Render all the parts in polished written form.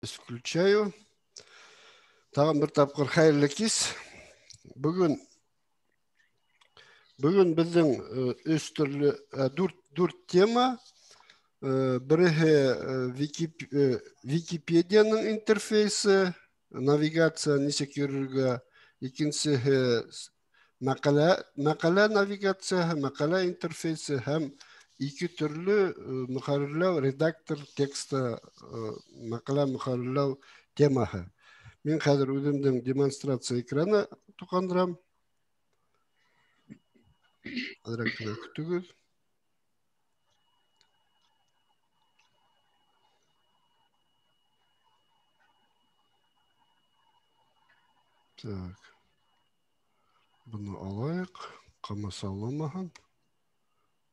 Включаю. Тағын бер тапҡыр хәйерле кис. Бөгөн беҙҙең өс төрлө, дүрт тема. Береһе Википедияның интерфейсы, навигация нисек йөрөргә. Икенсеһе мәҡәлә навигацияһы, мәҡәлә интерфейсы һәм ике төрлө мөхәррирләү, редактор текста, мәҡәлә мөхәррирләү темаһы. Мин хәҙер үҙемдең демонстрация экраны тоҡандырам. Әҙерәк кенә көтөгөҙ. Так. Быны алайыҡ, ҡамасауламаһын.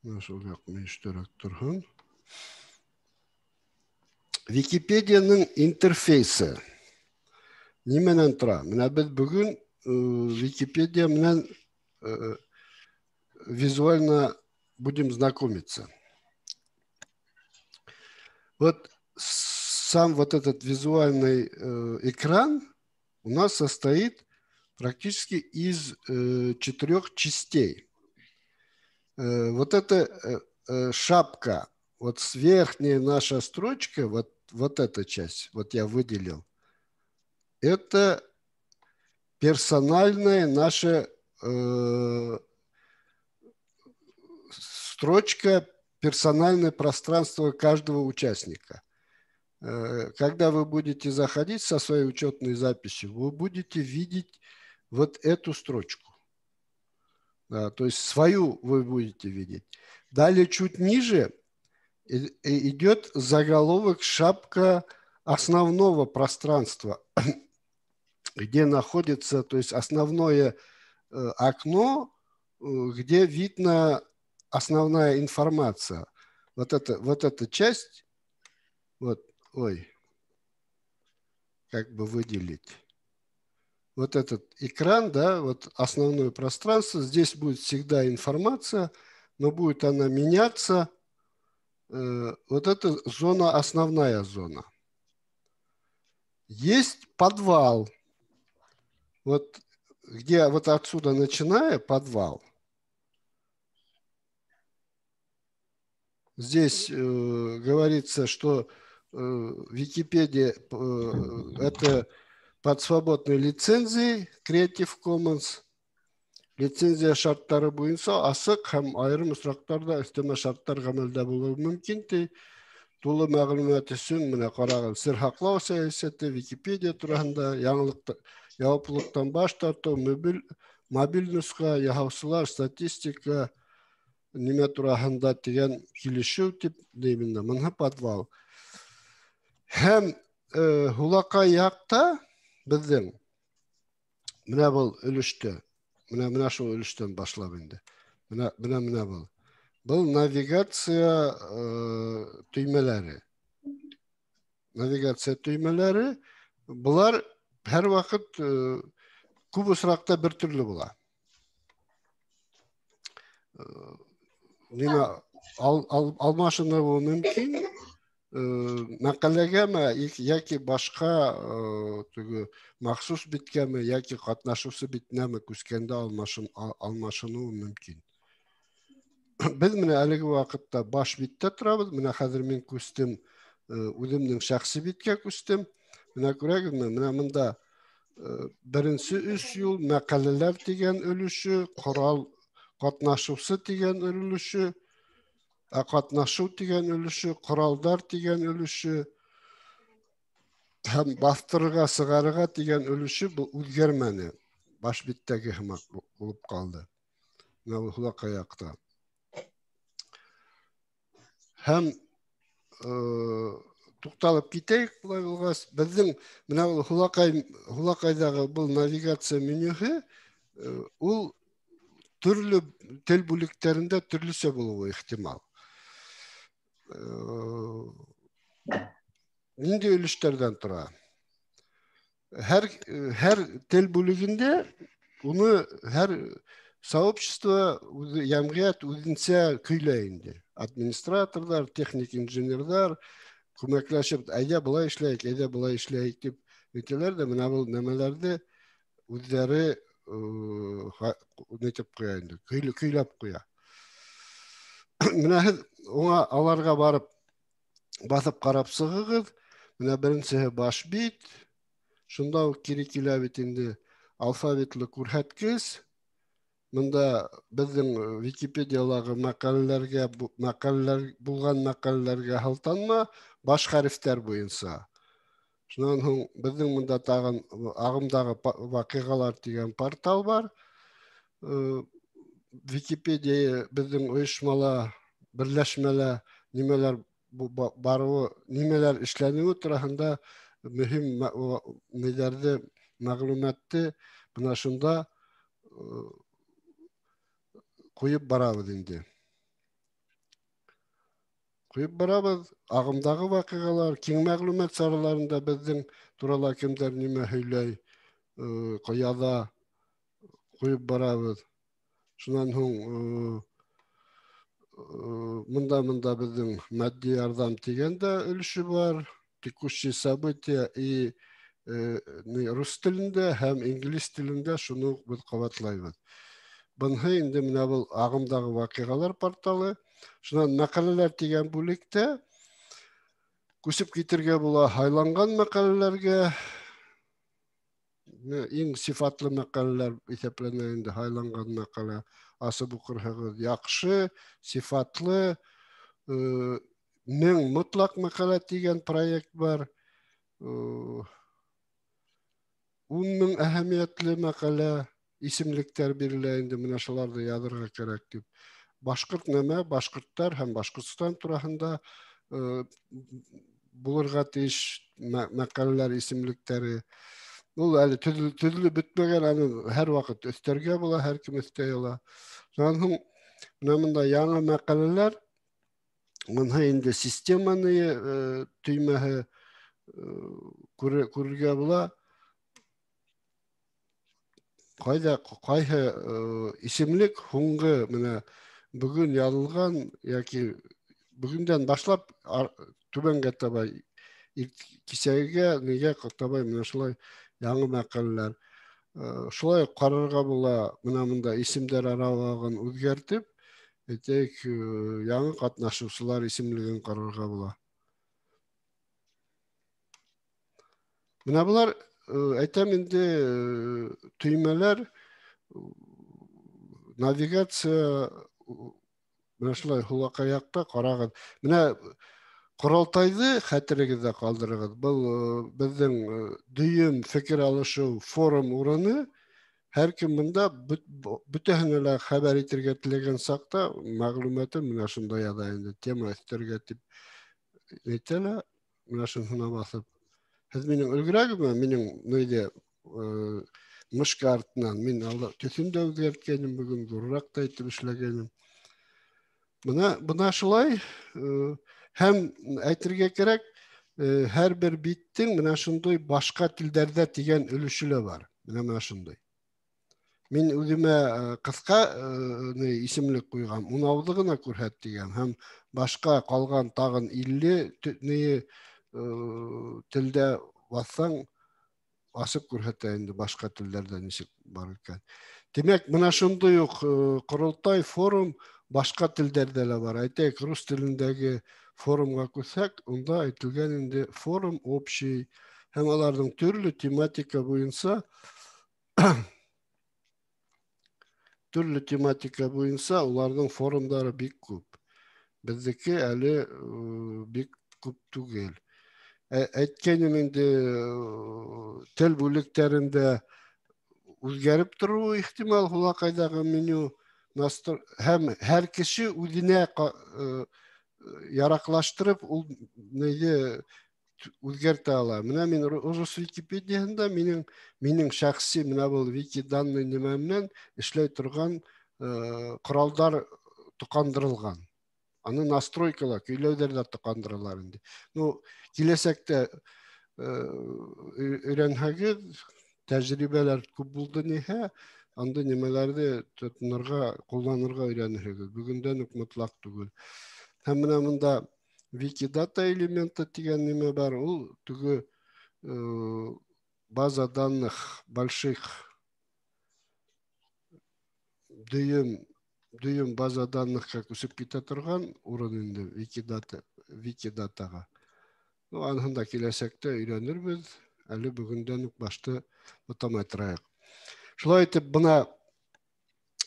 Менә шул яҡ мөйөштәрәк торһон. Википедияның интерфейсы нимәнән тора? Менә беҙ бөгөн Википедия менән визуально будем знакомиться. Вот сам вот этот визуальный экран у нас состоит практически из 4 частей. Вот эта шапка, вот верхняя наша строчка, вот эта часть, вот я выделил, это персональная наша строчка, персональное пространство каждого участника. Когда вы будете заходить со своей учетной записью, вы будете видеть вот эту строчку. Да, то есть свою вы будете видеть. Далее чуть ниже идет заголовок, шапка основного пространства, где находится, то есть основное окно, где видна основная информация. Вот эта часть, вот, ой, как бы выделить. Вот этот экран, да, вот основное пространство, здесь будет всегда информация, но будет она меняться. Вот эта зона, основная зона. Есть подвал. Вот где вот отсюда начиная подвал. Здесь говорится, что Википедия это под свободной лицензией Creative Commons. Лицензия шарттары буйынса асыҡ һәм айырым осраҡтарҙа өҫтәмә шарттар ғәмәлдә булыуы мөмкин, ти. Тулы мәғлүмәт өсөн менә ҡарағыҙ, сер һаҡлау сәйәсәте, Википедия тураһында яңылыҡ, яуаплылыҡтан баш тартыу, мобиль нөсхә, яһаусылар, статистика, нимә тураһында тигән килешеү тип дейм инде. Быныһы подвал. Һәм һулаҡай яҡта беҙҙең менә был өлөштә, менә шул өлөштән башлап инде. Менә был. Был навигация төймәләре. Навигация төймәләре былар һәр ваҡыт күп осраҡта бер төрлө була. Нимә алмашыныуы мөмкин, мәҡәләгәме йәки башҡа теге махсус биткәме йәки ҡатнашыусы битенәме күскәндә алмашыныуы мөмкин. Беҙ менә әлеге ваҡытта баш биттә торабыҙ. Менә хәҙер мин күстем, үҙемдең шәхси биткә күстем. Менә күрәгеҙме, менә бында беренсе өс юл мәҡәләләр тигән өлөшө, ҡорал ҡатнашыусы тигән өлөшө, ҡатнашыу тигән өлөшө, ҡоралдар тигән өлөшө һәм баҫтырырға, сығарырға тигән өлөшө был үҙгәрмәне. Баш биттәге һымаҡ булып ҡалды. Менә был һулаҡай яҡта. Һәм туҡталып китәйек былай булғас, беҙҙең менә был һулаҡайҙағы был навигация менюһы ул төрлө тел бүлектәрендә төрлөсә булыуы ихтимал. Ниндәй өлөштәрҙән тора? Һәр тел бүлегендә уны һәр сообщество, йәмғиәт үҙенсә көйләй инде. Администраторҙар, техник инженерҙар, Күмәкләшеп, әйҙә былай эшләйек, әйҙә былай эшләйек тип әйтәләр ҙә, менә был нәмәләрҙе үҙҙәре нитеп ҡуя инде, көйләп ҡуя. Менә һеҙ уңа аларға барып баҫып ҡарап сығығыҙ. Менә беренсеһе баш бит. Шунда уҡ кире килә бит инде алфавитлы күрһәткес. Мында беҙҙең Википедиялағы мәҡәләләргә, мәҡәләләр булған мәҡәләләргә һылтанма баш хәрефтәр буйынса. Шунан һуң беҙҙең мында тағын ағымдағы ваҡиғалар тигән портал бар. Википедия беҙҙең ойошмала, берләшмәлә нимәләр барыуы, нимәләр эшләнеүе тураһында мөһим ниләрҙе, мәғлүмәтте бына шунда ҡуйып барабыҙ инде. Ҡуйып барабыҙ. Ағымдағы ваҡиғалар, киң мәғлүмәт сараларында беҙҙең турала кемдәр нимә һөйләй, ҡаяҙа ҡуйып барабыҙ. Шунан һуң мында беҙҙең матди ярҙам тигән дә өлөшө бар. Текущие события и рус телендә һәм инглиз телендә шуны уҡ беҙ ҡабатлайбыҙ. Быныһы инде менә был ағымдағы ваҡиғалар порталы. Шунан мәҡәләләр тигән бүлектә күсеп китергә була һайланған мәҡәләләргә. Иң сифатлы мәҡәләләр иҫәпләнә инде һайланған мәҡәлә. Асып уҡырһығыҙ, яҡшы, сифатлы, мең мотлаҡ мәҡәлә тигән проект бар. 10 мең әһәмиәтле мәҡәлә исемлектәр бирелә инде, менә шуларҙы яҙырға кәрәк тип. Башҡорт нәмә, башҡорттар һәм Башҡортостан тураһында булырға тейеш мәҡәләләр исемлектәре. Ул әле төҙөлөп бөтмәгән, аны һәр ваҡыт өҫтәргә була, һәр кем өҫтәй ала. Шунан һуң менә бында яңы мәҡәләләр, быныһы инде системаны төймәһе күрергә була. Ҡайҙа, ҡайһы исемлек һуңғы менә бөгөн яҙылған йәки бөгөндән башлап түбәнгә таба, кисәгегә, нигә таба менә шулай яңы мәҡәләләр. Шулай уҡ ҡарарға була, менә бында исемдәр аралығын үҙгәртеп, әйтәйек, яңы ҡатнашыусылар исемлеген ҡарарға була. Менә былар, әйтәм инде, төймәләр, навигация, менә шулай һулаҡай яҡта ҡарағыҙ. Менә ҡоролтайҙы хәтерегеҙҙә ҡалдырығыҙ. Был беҙҙең дөйөм фекер алышыу форум урыны. Һәр кем бында бөтәһенә лә хәбәр итергә теләгән саҡта мәғлүмәтен менә шунда яҙа инде, тема өҫтәргә тип әйтә лә, менә шуныһына баҫып. Һеҙ минең өлгөрәгеҙме? Минең нейҙе мышка артынан мин алда төҫөн дә үҙгәрткәйнем, бөгөн ҙурыраҡ та итеп эшләгәйнем. Бына шулай һәм әйтергә кәрәк, һәр бер биттең менә шундай башҡа телдәрҙә тигән өлөшө лә бар. Менә шундай. Мин үҙемә ҡыҫҡа исемлек ҡуйғам, унауҙы ғына күрһәт тигән һәм башҡа ҡалған тағын 50 телдә баҫһаң, асып күрһәтә инде башҡа телдәрҙә нисек бар икән. Тимәк, менә шундай уҡ ҡоролтай, форум башҡа телдәрҙә лә бар. Әйтәйек, рус телендәге форумға күсһәк, унда әйтелгән инде форум общий һәм уларҙың төрлө тематика буйынса төрлө тематика буйынса уларҙың форумдары бик күп. Беҙҙеке әле бик күп түгел. Әйткәнем инде, тел бүлектәрендә үҙгәреп тороуы ихтимал һулаҡайҙағы меню һәм һәр кеше үҙенә яраҡлаштырып ул нейҙе үҙгәртә ала. Менә мин рус Википедияһында минең шәхси менә был вики данный нимә менән эшләй торған ҡоралдар тоҡандырылған. Аны настройкалар, көйләүҙәр ҙә тоҡандыралар инде. Киләсәктә өйрәнһәгеҙ, тәжрибәләр күп булды ниһә, анда нимәләрҙе тотонорға, ҡулланырға өйрәнерһегеҙ. Бөгөндән үк мотлаҡ түгел. Һәм менә бында Викидата элементы тигән нимә бар, ул теге база данных больших дөйөм база данныхка күсеп китә торган урын инде Викидата, Викидатаға. Ну, аныһын да киләсәктә өйрәнербеҙ. Әле бөгөндән үк башты бутамай торайыҡ. Шулай итеп, бына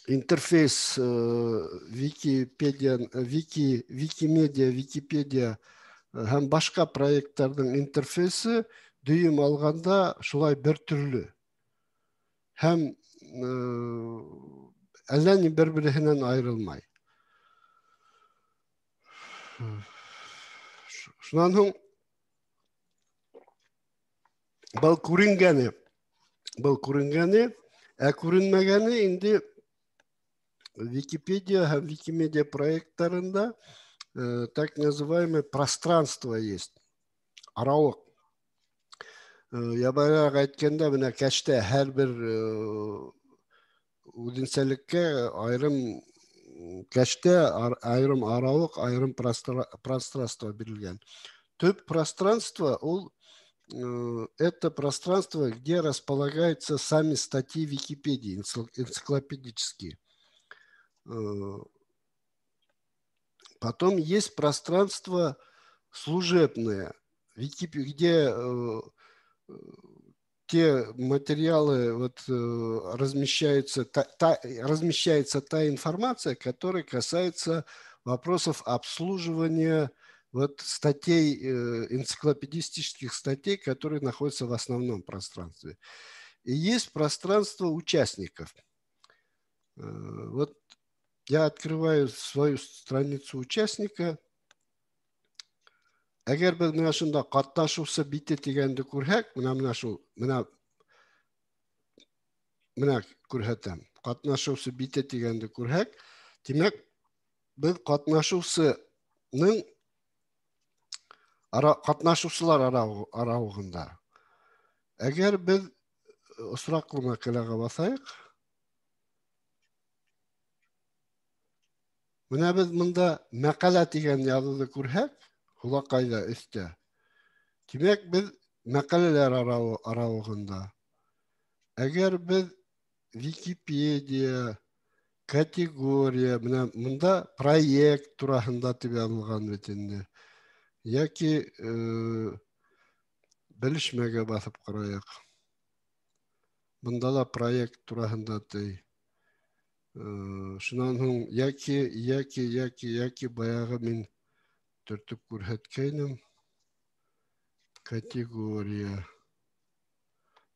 интерфейс Википедия, Викимедиа, Википедия һәм башҡа проекттарҙың интерфейсы дөйөм алғанда шулай бер төрлө. Һәм әллә ни бер-береһенән айырылмай. Шунан һуң был күренгәне, ә күренмәгәне инде Википедия һәм Викимедиа проекттарында так называемое пространство есть. Арауыҡ. Ябайыраҡ әйткәндә, бына кәштә һәр бер үҙенсәлеккә айырым кәштә, айырым арауыҡ, айырым пространство бирелгән. Төп пространство ул, это пространство, где располагаются сами статьи Википедии, энциклопедические. Потом есть пространство служебное, где те материалы, вот, размещается та информация, которая касается вопросов обслуживания вот статей, энциклопедистических статей, которые находятся в основном пространстве. И есть пространство участников. Вот я открываю свою страницу участника. Әгәр беҙ менә шунда ҡатнашыусы бите тигәнде күрһәк, менә шул, менә күрһәтәм. Ҡатнашыусы бите тигәнде күрһәк, тимәк, беҙ ҡатнашыусылар арауығында. Әгәр беҙ осраҡлы мәҡәләгә баҫайыҡ, менә беҙ бында мәҡәлә тигән яҙыуҙы күрһәк, һулаҡайҙа өҫтә. Тимәк, беҙ мәҡәләләр арауығында. Әгәр беҙ Википедия, категория, менә бында проект тураһында тип яҙылған бит инде. Йәки белешмәгә баҫып ҡарайыҡ. Бында ла проект тураһында ти. Шунан һуң йәки баяғы мин төртөп күрһәткәйнем. Категория.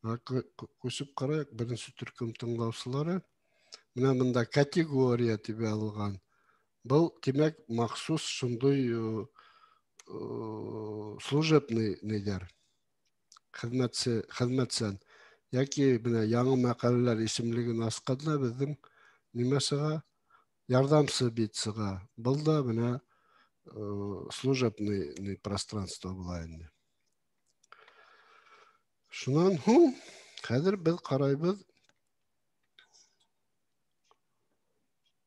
Күсеп ҡарайыҡ, беренсе төркөм тыңлаусылары. Менә бында категория тип яҙылған. Был, тимәк, махсус шундай служебный нейҙәр, хеҙмәтсән. Йәки бына яңы мәҡәләләр исемлеген асҡанда беҙҙең нимә сыға? Ярҙамсы бит сыға. Был да бына служебный пространство була инде. Шунан һуң хәҙер беҙ ҡарайбыҙ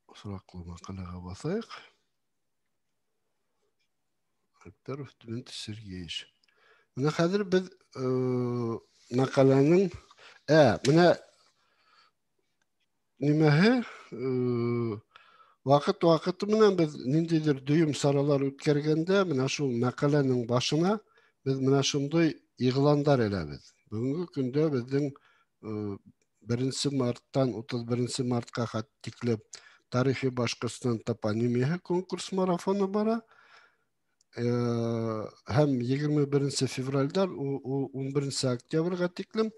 осраҡлы мәҡәләгә баҫайыҡ. Альперов Дмитрий Сергеевич. Менә хәҙер беҙ мәҡәләнең, менә нимәһе, ваҡыт-ваҡыты менән беҙ ниндәйҙер дөйөм саралар үткәргәндә, менә шул мәҡәләнең башына беҙ менә шундай иғландар эләбеҙ. Бөгөнгө көндә беҙҙең 1 марттан 31 мартҡа тиклем Тарихи Башҡортостан топонимияһы конкурс марафоны бара. Һәм 21 февральдан 11 октябргә тиклем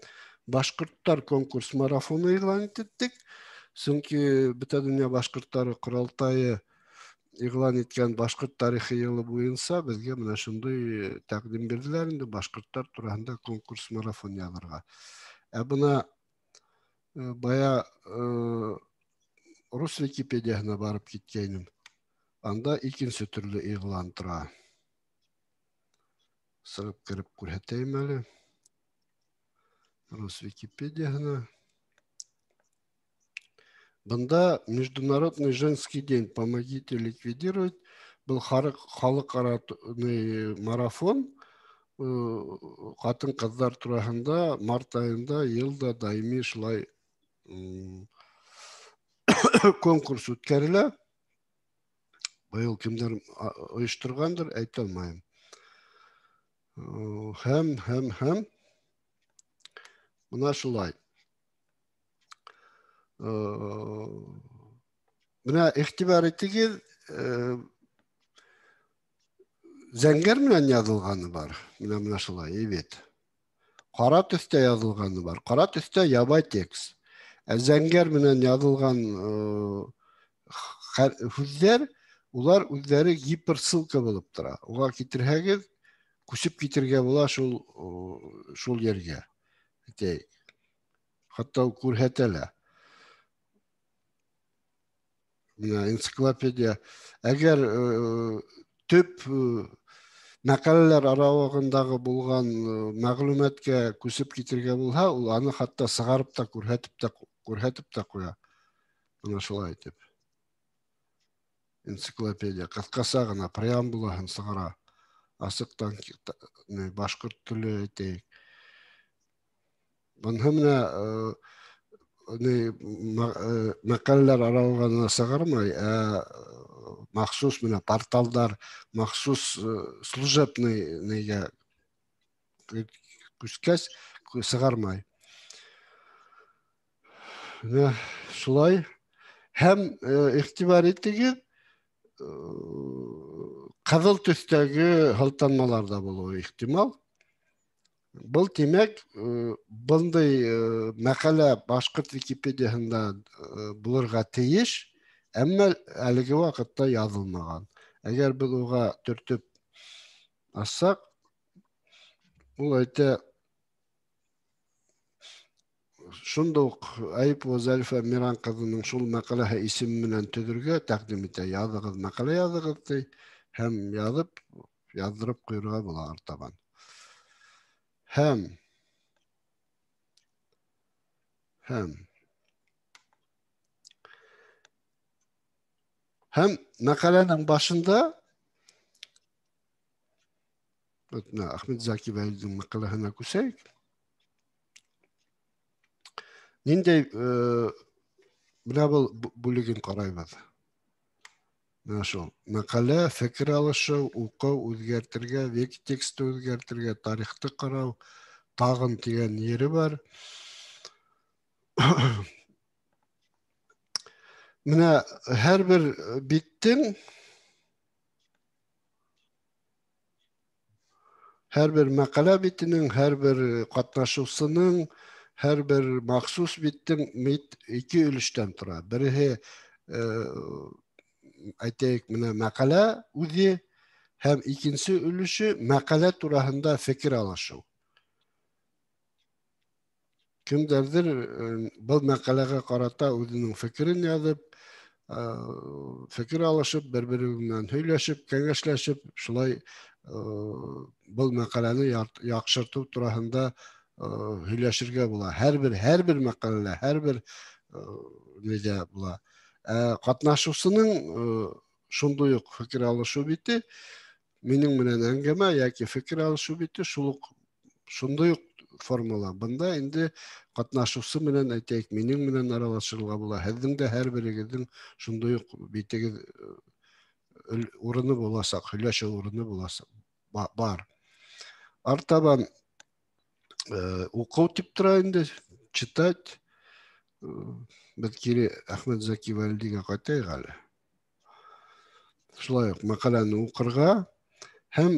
Башҡорттар конкурс марафоны иғлан иттек. Сөнки бөтә донъя башҡорттары ҡоролтайы иғлан иткән башҡорт тарихы йылы буйынса беҙгә менә шундай тәҡдим бирҙеләр инде башҡорттар тураһында конкурс марафон яҙырға. Ә бына бая рус Википедияһына барып киткәйнем. Анда икенсе төрлө иғлан тора. Сығып кереп күрһәтәйем әле. Рус Википедияһына. Бында Международный женский день. Помогите ликвидировать Был халыҡ-ара марафон ҡатын-ҡыҙҙар тураһында март айында йыл да даими шулай конкурс үткәрелә. Быйыл кемдәр ойошторғандыр, әйтә алмайым. Һәм бына шулай. Бына иғтибар итегеҙ, зәңгәр менән яҙылғаны бар. Менә шулай, әйбәт. Ҡара төҫтә яҙылғаны бар. Ҡара төҫтә ябай текст. Ә зәңгәр менән яҙылған һүҙҙәр, улар үҙҙәре гиперссылка булып тора. Уға китерһәгеҙ, күсеп китергә була шул ергә. Әйтәйек. Хатта ул күрһәтә лә. Менә энциклопедия. Әгәр төп мәҡәләләр арауығындағы булған мәғлүмәткә күсеп китергә булһа, ул аны хатта сығарып та күрһәтеп тә ҡуя. Бына шулай итеп. Энциклопедия ҡыҫҡаса ғына преамбулаһын сығара. Асыҡтан башҡорт теле әйтәйек. Быныһы менә мәҡәләләр арауығына сығармай, ә махсус менә порталдар, махсус служебный нигә күскәс сығармай. Менә шулай. Һәм иғтибар итегеҙ, ҡыҙыл төҫтәге һылтанмалар ҙа булыуы ихтимал. Был тимәк, бындай мәҡәлә башҡорт Википедияһында булырға тейеш, әммә әлеге ваҡытта яҙылмаған. Әгәр беҙ уға төртөп асһаҡ, ул әйтә, шунда уҡ Әйүпова Зәлифә Миран ҡыҙының шул мәҡәләһе исеме менән төҙөргә тәҡдим итә. Яҙығыҙ, мәҡәлә яҙығыҙ, ти, һәм яҙып, яҙҙырып ҡуйырға була артабан. Һәм мәҡәләнең башында менә Әхмәт Зәки Вәлиҙең мәҡәләһенә күсәйек. Ниндәй менә был бүлеген ҡарайбыҙ. Менә шул мәҡәлә, фекер алышыу, уҡыу, үҙгәртергә, вики тексты үҙгәртергә, тарихты ҡарау, тағын тигән ере бар. Менә һәр бер биттең, һәр бер мәҡәлә битенең, һәр бер ҡатнашыусының, һәр бер махсус биттең ике өлөштән тора. Береһе, әйтәйек, менә мәҡәлә үҙе, һәм икенсе өлөшө мәҡәлә тураһында фекер алышыу. Кемдәрҙер был мәҡәләгә ҡарата үҙенең фекерен яҙып, фекер алышып, бер-бере менән һөйләшеп, кәңәшләшеп, шулай был мәҡәләне яҡшыртыу тураһында һөйләшергә була. Һәр бер мәҡәләлә, һәр бер нидә була. Ҡатнашыусының шундай уҡ фекер алышыу бите, минең менән әңгәмә йәки фекер алышыу бите шул уҡ шундай уҡ формала. Бында инде ҡатнашыусы менән, әйтәйек, минең менән аралашырға була. Һеҙҙең дә һәр берегеҙҙең шундай уҡ битегеҙ урыны буласаҡ, һөйләшеү урыны буласаҡ, бар. Артабан уҡыу тип тора инде, читать. Беҙ кире Әхмәт Зәки Вәлидигә ҡайтайыҡ әле. Шулай уҡ мәҡәләне уҡырға һәм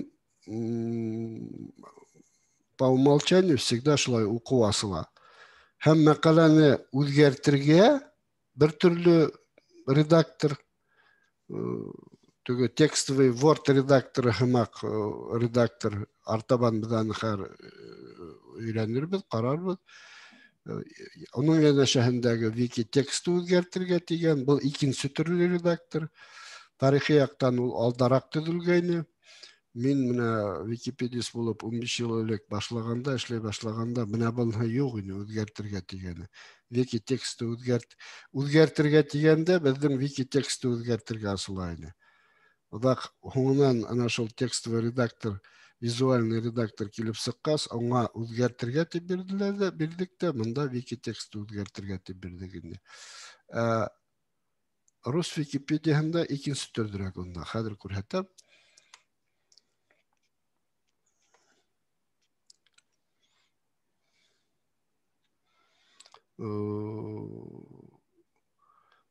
по умолчанию всегда шулай уҡыу асыла. Һәм мәҡәләне үҙгәртергә бер төрлө редактор, теге текстовый Word редакторы һымаҡ редактор, артабан беҙ аны хәҙер өйрәнербеҙ, ҡарарбыҙ. Уның йәнәшәһендәге вики тексты үҙгәртергә тигән, был икенсе төрлө редактор. Тарихи яҡтан ул алдараҡ төҙөлгәйне. Мин менә википедист булып 15 йыл элек башлағанда, эшләй башлағанда, менә быныһы юҡ ине үҙгәртергә тигәне. Вики тексты үҙгәртергә тигәндә беҙҙең вики тексты үҙгәртергә асыла ине. Оҙаҡ һуңынан ана шул текстовый редактор, визуальный редактор килеп сыҡҡас, аңа үҙгәртергә тип бирҙеләр ҙә, бирҙек тә, бында вики текстты үҙгәртергә тип бирҙек инде. Рус Википедияһында икенсе төрлөрәк унда. Хәҙер күрһәтәм.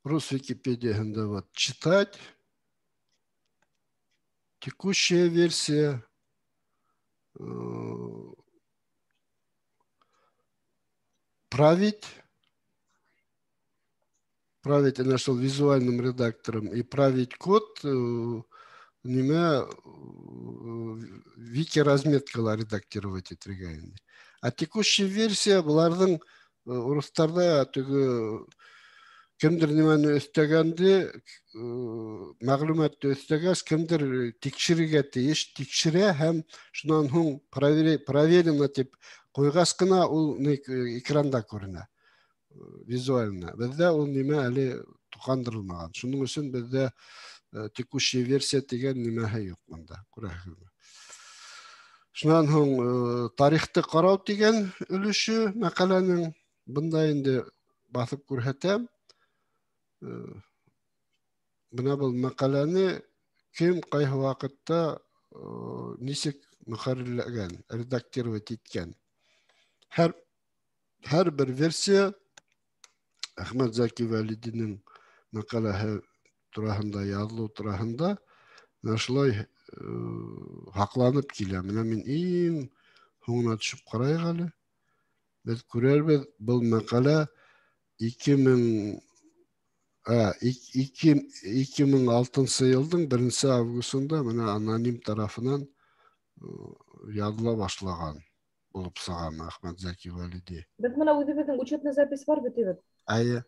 Рус Википедияһында вот читать, текущая версия, править, править я нашел визуальным редактором и править код, нимә вики разметкалар редактировать итергә инде. А текущая версия быларҙың урыҫтарҙа теге кемдер нимәне өҫтәгәнде, мәғлүмәтте өҫтәгәс, кемдер тикшерергә тейеш, тикшерә һәм шунан һуң проверено тип ҡуйғас ҡына ул экранда күренә визуально. Беҙҙә ул нимә әле тоҡандырылмаған. Шуның өсөн беҙҙә текущая версия тигән нимәһе юҡ бында, күрәһегеҙме? Шунан һуң тарихты ҡарау тигән өлөшө мәҡәләнең бында инде баҫып күрһәтәм. Бына был мәҡәләне кем ҡайһы ваҡытта нисек мөхәррирләгән, редактировать иткән. Һәр бер версия Әхмәт Зәки Вәлидинең мәҡәләһе тураһында яҙылыу тураһында менә шулай һаҡланып килә. Менә мин иң һуңына төшөп ҡарайыҡ әле. Беҙ күрербеҙ, был мәҡәлә 2006 йылдың 1 августында менә аноним тарафынан яҙыла башлаған булып сыға Әхмәт Зәки Вәлиди. Беҙ менә үҙебеҙҙең учетный запись бар бит инде. Әйе.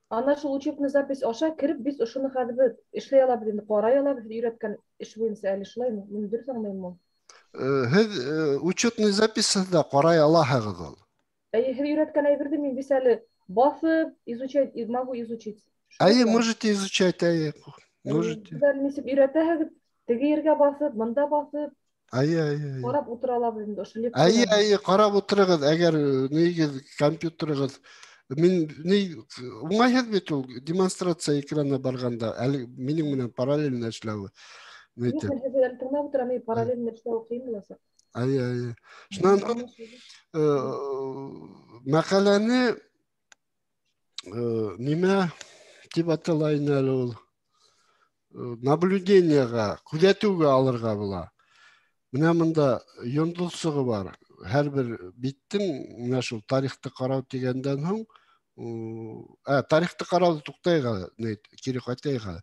Ана шул учетный запись аша кереп без ошоно хәҙер беҙ эшләй алабыҙ инде, ҡарай алабыҙ, өйрәткән эш буйынса әле шулаймы? Мин дөрөҫ аңлаймынмы? Һеҙ учетный записьҙа ҡарай алаһығыҙ ул. Әйе, һеҙ өйрәткән әйберҙе мин бит әле баҫып, изучать, могу изучить. Әйе, можете изучать, әйе. Можете. Һеҙ әле нисек өйрәтәһегеҙ, теге ергә баҫып, мында баҫып. Әйе, әйе, әйе. Ҡарап ултыра алабыҙ инде ошо лекцияны. Әйе, әйе, ҡарап ултырығыҙ, әгәр нигеҙ компьютерығыҙ. Мин ни уңайһыҙ бит ул демонстрация экранына барғанда, әле минең менән параллельно эшләүе. Юҡ, мин һеҙҙе әле тыңлап ултырам, мин параллельно эшләү ҡыйын буласаҡ. Әйе, әйе. Шунан һуң, мәҡәләне нимә тип атала ине әле ул? Наблюдениеға, күҙәтеүгә алырға була. Менә бында йондоҙсоғо бар. Һәр бер биттең менә шул тарихты ҡарау тигәндән һуң, тарихты ҡарауҙы туҡтайыҡ әле, кире ҡайтайыҡ әле.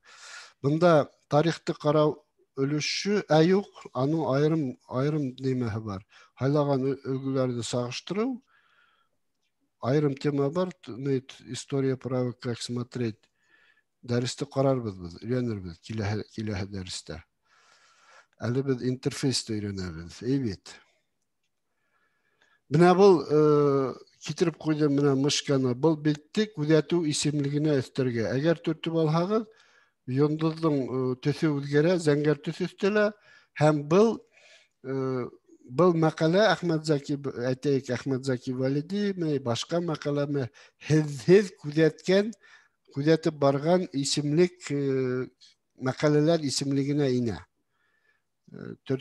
Бында тарихты ҡарау өлөшө, юҡ, аның айырым нимәһе бар. Һайлаған өлгөләрҙе сағыштырыу, айырым тема бар, история права, как смотреть. Дәресте ҡарарбыҙ беҙ, өйрәнербеҙ киләһе дәрестә. Әле беҙ интерфейсты өйрәнәбеҙ, әй бит. Бына был китереп ҡуйҙым менә мышканы. Был битте күҙәтеү исемлегенә өҫтәргә. Әгәр төртөп алһағыҙ, йондоҙҙоң төҫө үҙгәрә, зәңгәр төҫ өҫтәлә һәм был мәҡәлә Әхмәт Зәки, әйтәйек, Әхмәт Зәки Вәлидиме, башҡа мәҡәләме, һеҙ күҙәтеп барған исемлек мәҡәләләр исемлегенә инә.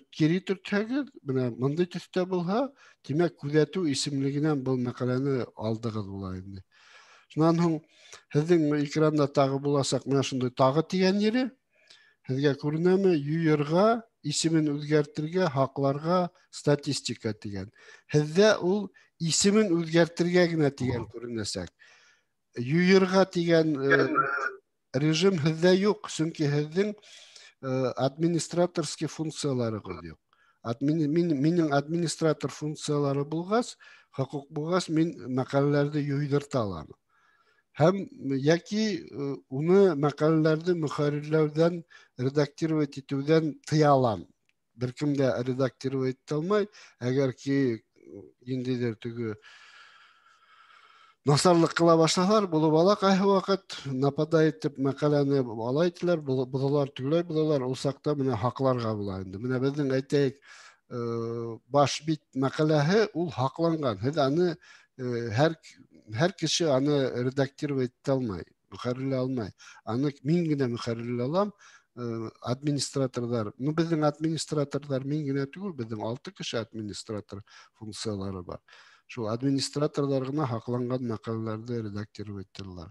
Кире төртһәгеҙ, бына бындай төҫтә булһа, тимәк, күҙәтеү исемлегенән был мәҡәләне алдығыҙ була инде. Шунан һуң һеҙҙең экранда тағы буласаҡ менә шундай тағы тигән ере. Һеҙгә күренәме? Юйырға, исемен үҙгәртергә, һаҡларға, статистика тигән. Һеҙҙә ул исемен үҙгәртергә генә тигән күренәсәк. Юйырға тигән режим һеҙҙә юҡ, сөнки һеҙҙең администраторский функцияларығыҙ юҡ. Минең администратор функциялары булғас, хоҡуҡ булғас, мин мәҡәләләрҙе юйҙырта алам. Һәм йәки уны мәҡәләләрҙе мөхәррирләүҙән, редактировать итеүҙән тыя алам. Бер кем дә редактировать итә алмай, әгәр ки ниндәйҙер теге Насарлыҡ ҡыла башлаһалар, булып ала ҡайһы ваҡыт нападает тип мәҡәләне ала итәләр, боҙалар, төгөләй боҙалар, ул саҡта менә һаҡларға була инде. Менә беҙҙең әйтәйек, баш бит мәҡәләһе ул һаҡланған. Һеҙ аны һәр кеше аны редактировать итә алмай, мөхәррирләй алмай. Аны мин генә мөхәррирләй алам. Администраторҙар, ну беҙҙең администраторҙар мин генә түгел, беҙҙең 6 кеше администратор функциялары бар. Шул администраторҙар ғына һаҡланған мәҡәләләрҙе редактировать итәләр.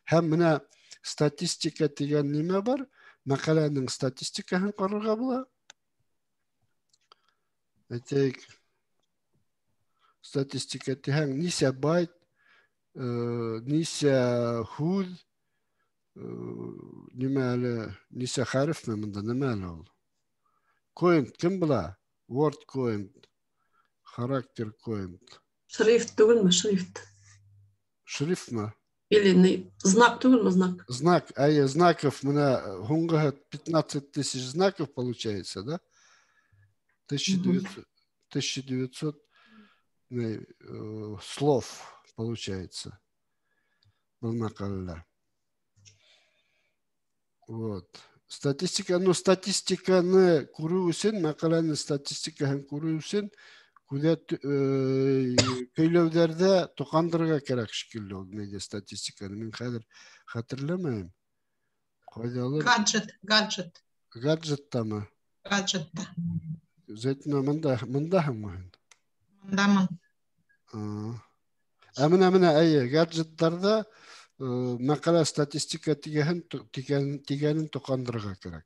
Һәм менә статистика тигән нимә бар? Мәҡәләнең статистикаһын ҡарарға була. Әйтәйек, статистика тиһәң, нисә байт, нисә һүҙ, нимә әле, нисә хәрефме бында, нимә әле ул? Coin, кем була? Word coin, характер coin. Шрифт түгелме, шрифт? Шрифтмы? Или не, знак түгелме, знак? Знак, әйе, знаков менә һуңғыһы 15 тысяч знаков получается, да? 1900 слов получается. Был мәҡәләлә. Вот. Статистика, ну статистиканы күреү өсөн, мәҡәләнең статистикаһын күреү өсөн көйләүҙәрҙә тоҡандырырға кәрәк шикелле ул медиа статистиканы. Мин хәҙер хәтерләмәйем. Ҡайҙалыр? Гаджет, гаджет. Гаджеттамы? Гаджетта. Зәйтүнә, мындаһыңмы һин? Мындамын. Ә менә, әйе, гаджеттарҙа мәҡәлә статистика тигәнен тоҡандырырға кәрәк.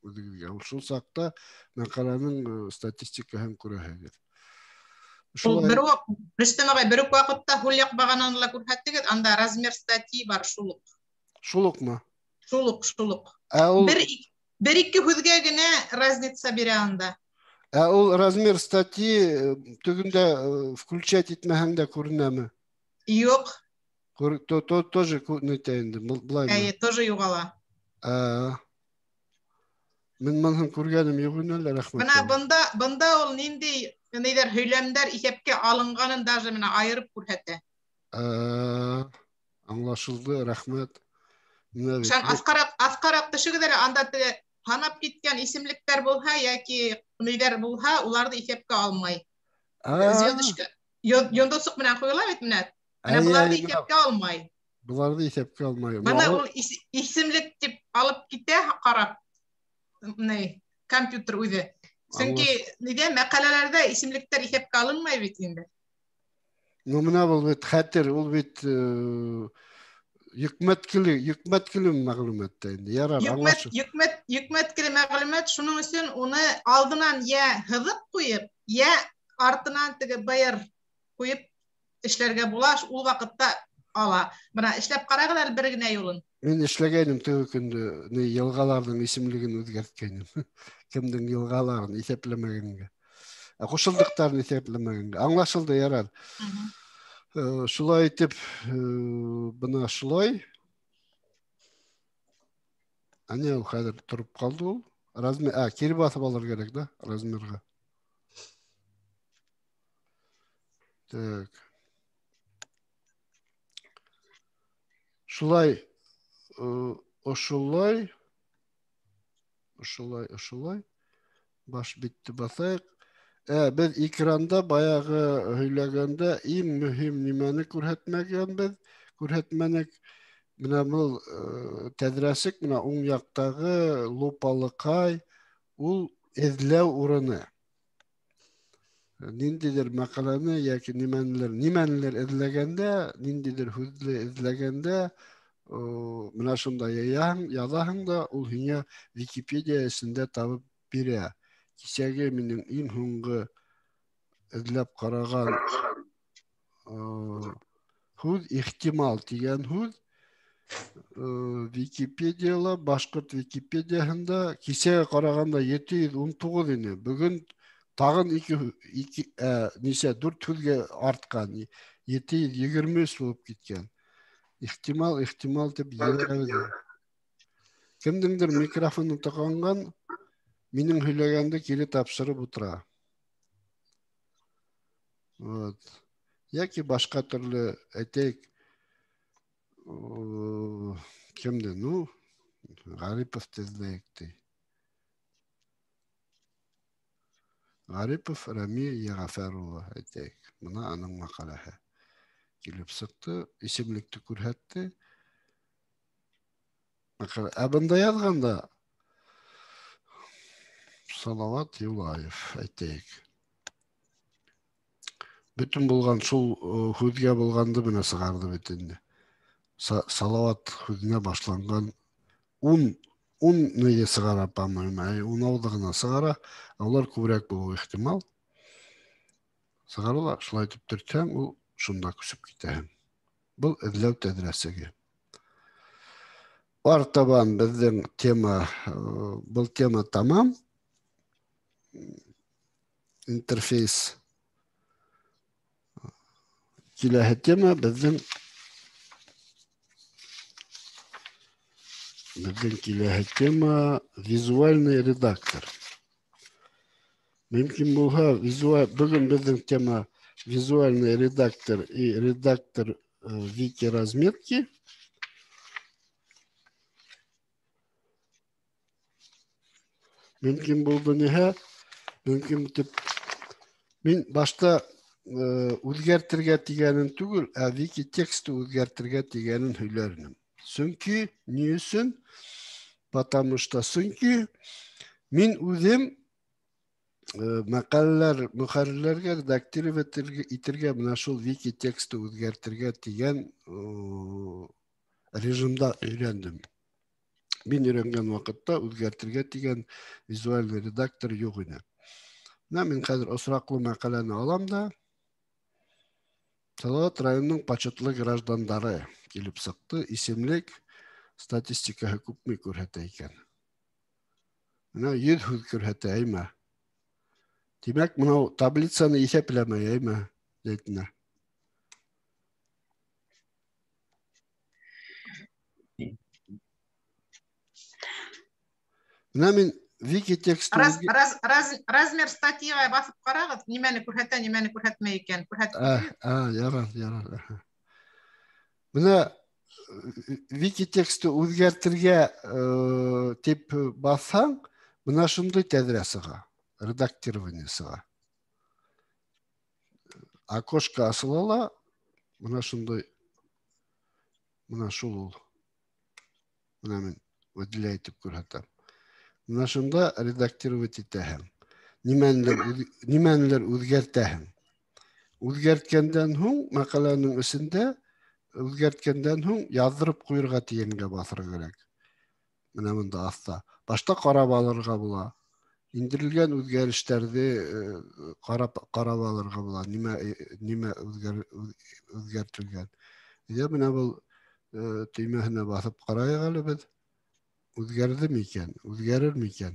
Үҙегеҙгә. Ул шул саҡта мәҡәләнең статистикаһын күрәһегеҙ. Ул бер үк, Рөстәм ағай, бер үк ваҡытта һул яҡ бағананы ла күрһәттегеҙ, анда размер статьи бар шул уҡ. Шул уҡмы? Шул уҡ, шул уҡ. Ә ул Бер ике һүҙгә генә разница бирә анда. Ә ул размер статьи төгөндә включать итмәһәң дә күренәме? Юҡ. Тоже нитә инде, былаймы? Әйе, тоже юғала. Мин моны күргәнем юҡ ине әле, рәхмәт. Бына бында ул ниндәй ниҙәр һөйләмдәр иҫәпкә алынғанын даже менә айырып күрһәтә. Аңлашылды, рәхмәт. Менә бит Шан аҫҡараҡ төшөгөҙ әле, анда теге һанап киткән исемлектәр булһа йәки ниҙәр булһа, уларҙы иҫәпкә алмай. Звездочка, йондоҙсоҡ менән ҡуйыла бит менә. Менә быларҙы иҫәпкә алмай. Быларҙы иҫәпкә алмай. Бына ул исемлек тип алып китә, ҡарап, ни, компьютер үҙе. Сөнки нидә мәҡәләләрҙә исемлектәр иҫәпкә алынмай бит инде. Ну, менә был бит хәтер, ул бит йөкмәткеле мәғлүмәт тә инде. Ярар, аңлашылды. Йөкмәткеле мәғлүмәт, шуның өсөн уны алдынан йә һыҙып ҡуйып, йә артынан теге байыр ҡуйып эшләргә була, ул ваҡытта ала. Бына эшләп ҡарағыҙ әле бер генә юлын. Мин эшләгәйнем теге көндө, ни йылғаларҙың исемлеген үҙгәрткәйнем. Кемдең йылғаларын иҫәпләмәгәнгә. Ҡушылдыҡтарын иҫәпләмәгәнгә. Аңлашылды, ярар. Шулай итеп, бына шулай. Әне ул хәҙер тороп ҡалды ул. Размер, кире баҫып алыр кәрәк, да, размерға. Так. Шулай, ошолай, ошолай, ошолай. Баш битте баҫайыҡ. Беҙ экранда баяғы һөйләгәндә иң мөһим нимәне күрһәтмәгәнбеҙ, күрһәтмәнек. Менә был тәҙрәсек, менә уң яҡтағы лупалыҡай, ул эҙләү урыны. Ниндәйҙер мәҡәләне йәки нимәнелер эҙләгәндә, ниндәйҙер һүҙҙе эҙләгәндә, менә шунда яҙаһың да, ул һиңә Википедия эсендә табып бирә. Кисәге минең иң һуңғы эҙләп ҡараған, һүҙ ихтимал тигән һүҙ, Википедияла, башҡорт Википедияһында кисәгә ҡарағанда 719 ине. Бөгөн тағын ике, нисә, дүрт һүҙгә артҡан, 723 булып киткән. Ихтимал, ихтимал тип йөрәбеҙ. Кемдеңдер микрофоны тыҡанған, минең һөйләгәнде кире тапшырып ултыра. Вот. Йәки башҡа төрлө, әйтәйек, кемде? Ну, Ғарипов эҙләйек ти. Ғарипов Рәми Йәғәфәр улы, әйтәйек. Бына аның мәҡәләһе килеп сыҡты, исемлекте күрһәтте. Ә бында яҙғанда Салават Юлаев, әйтәйек. Бөтөн булған шул һүҙгә булғанды менә сығарҙы бит инде. Салават һүҙенә башланған ун нейе сығара, по-моему, ун ауҙы ғына сығара, улар күберәк булыуы ихтимал. Сығара ла, шулай итеп төртһәң, ул шунда күсеп китә. Был эҙләү тәҙрәсеге. Артабан беҙҙең тема, был тема тамам. Интерфейс. Киләһе тема беҙҙең киләһе тема визуальный редактор. Мөмкин булһа, бөгөн беҙҙең тема визуальный редактор и редактор вики разметки. Мөмкин булды ниһә? Мөмкин тип мин башта үҙгәртергә тигәнен түгел, ә вики тексты үҙгәртергә тигәнен һөйләр инем. Сөнки ни өсөн? Потому что сөнки мин үҙем мәҡәләләр мөхәррирләргә редактировать итергә менә шул вики тексты үҙгәртергә тигән режимда өйрәндем. Мин өйрәнгән ваҡытта үҙгәртергә тигән визуальный редактор юҡ ине. Менә мин хәҙер осраҡлы мәҡәләне алам да Салават районының почетлы граждандары килеп сыҡты. Исемлек статистикаһы күпме күрһәтә икән? Менә 100 һүҙ күрһәтә, әймә. Тимәк, мынау таблицаны иҫәпләмәй, әймә, Зәйтүнә. Менә мин вики тексты размер статьяға баҫып ҡарағыҙ, нимәне күрһәтә, нимәне күрһәтмәй икән. Ярар, ярар. Менә вики тексты үҙгәртергә тип баҫһаң, менә шундай тәҙрә сыға, редактирование сыға. Окошко асыла ла, менә шундай, менә шул ул. Менә мин выделяй итеп күрһәтәм. Менә шунда редактировать итәһең. Нимәнелер үҙгәртәһең. Үҙгәрткәндән һуң мәҡәләнең эсендә үҙгәрткәндән һуң яҙҙырып ҡуйырға тигәнгә баҫырға кәрәк. Менә бында аҫта. Башта ҡарап алырға була. Индерелгән үҙгәрештәрҙе ҡарап алырға була. Нимә үҙгәртелгән. Әйҙә менә был төймәһенә баҫып ҡарайыҡ әле беҙ. Үҙгәрҙе микән? Үҙгәрер микән?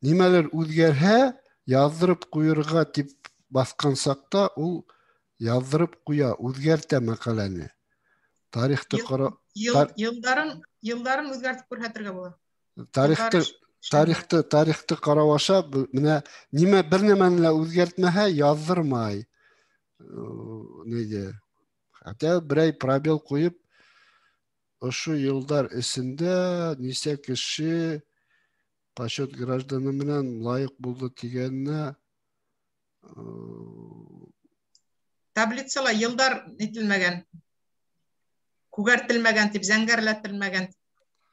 Нимәлер үҙгәрһә, яҙҙырып ҡуйырға тип баҫҡан саҡта ул яҙҙырып ҡуя, үҙгәртә мәҡәләне. Тарихты ҡара йылдарын үҙгәртеп күрһәтергә була. Тарихты ҡарау аша менә нимә бер нәмәне лә үҙгәртмәһә, яҙҙырмай. Нейҙе? Хәтта берәй пробел ҡуйып, ошо йылдар эсендә нисә кеше почет гражданы менән лайыҡ булды тигәненә, таблицала йылдар нителмәгән, күгәртелмәгән тип, зәңгәрләтелмәгән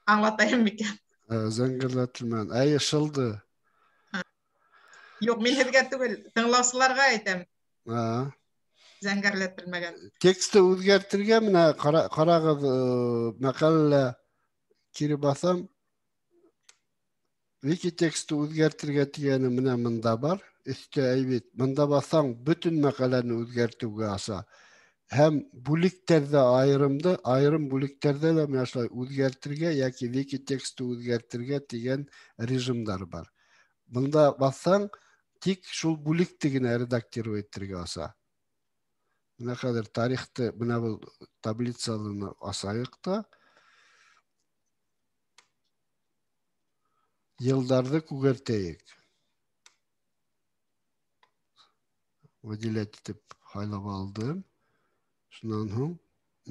аңлатайым микән? Зәңгәрләтелмәгән. Әйе, шылды. Юҡ, мин һеҙгә түгел, тыңлаусыларға әйтәм. Зәңгәрләтелмәгән. Тексты үҙгәртергә менә ҡарағыҙ, мәҡәләлә кире баҫам. Вики тексты үҙгәртергә тигәне менә мында бар. Өҫтә әйбит. Мында баҫһаң, бөтөн мәҡәләне үҙгәртеүгә аса. Һәм бүлектәрҙә айырымды, айырым бүлектәрҙә лә менә шулай үҙгәртергә йәки вики тексты үҙгәртергә тигән режимдар бар. Бында баҫһаң, тик шул бүлекте генә редактировать итергә аса. Менә хәҙер тарихты, менә был таблицаны асайыҡ та. Йылдарҙы күгәртәйек. Выделять итеп һайлап алдым. Шунан һуң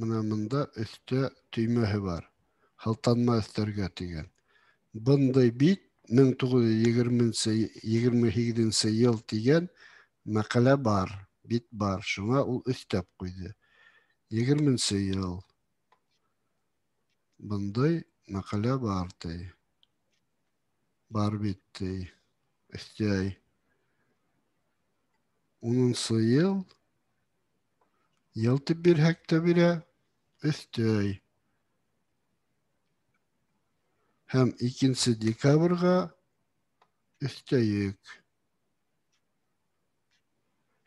менә монда өҫтә төймәһе бар. Һылтанма өҫтәргә тигән. Бындай бит 1928 йыл тигән мәҡәлә бар, бит бар. Шуңа ул өҫтәп ҡуйҙы. 20 йыл. Бындай мәҡәлә бар ти. Бар бит ти. Өҫтәй. 10 йыл. Йыл тип бирһәк тә бирә, өҫтәй. Һәм 2 декабргә өҫтәйек.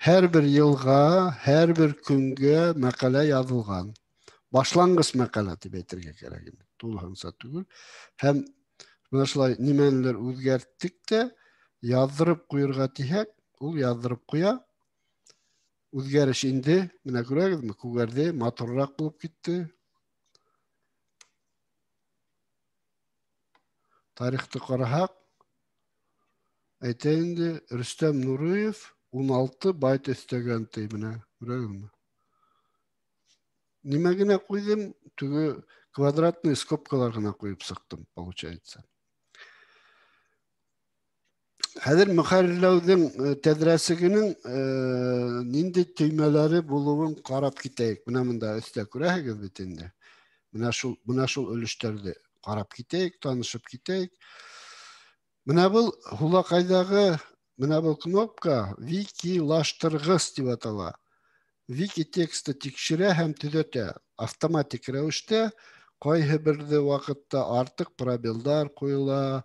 Һәр бер йылға, һәр бер көнгә мәҡәлә яҙылған. Башланғыс мәҡәлә тип әйтергә кәрәк инде. Тулыһынса түгел. Һәм бына шулай нимәнелер үҙгәрттек тә, яҙҙырып ҡуйырға тиһәк, ул яҙҙырып ҡуя. Үҙгәреш инде, менә күрәгеҙме, күгәрҙе, матурыраҡ булып китте. Тарихты ҡараһаҡ, әйтә инде, Рөстәм Нуриев 16 байт өҫтәгән ти, менә күрәгеҙме? Нимә генә ҡуйҙым, теге квадратный скобкалар ғына ҡуйып сыҡтым, получается. Хәҙер мөхәррирләүҙең тәҙрәсегенең ниндәй төймәләре булыуын ҡарап китәйек. Менә бында өҫтә күрәһегеҙ бит инде. Менә шул өлөштәрҙе ҡарап китәйек, танышып китәйек. Менә был һулаҡайҙағы, менә был кнопка викилаштырғыс тип атала. Вики тексты тикшерә һәм төҙәтә. Автоматик рәүештә ҡайһы берҙе ваҡытта артыҡ пробелдар ҡуйыла,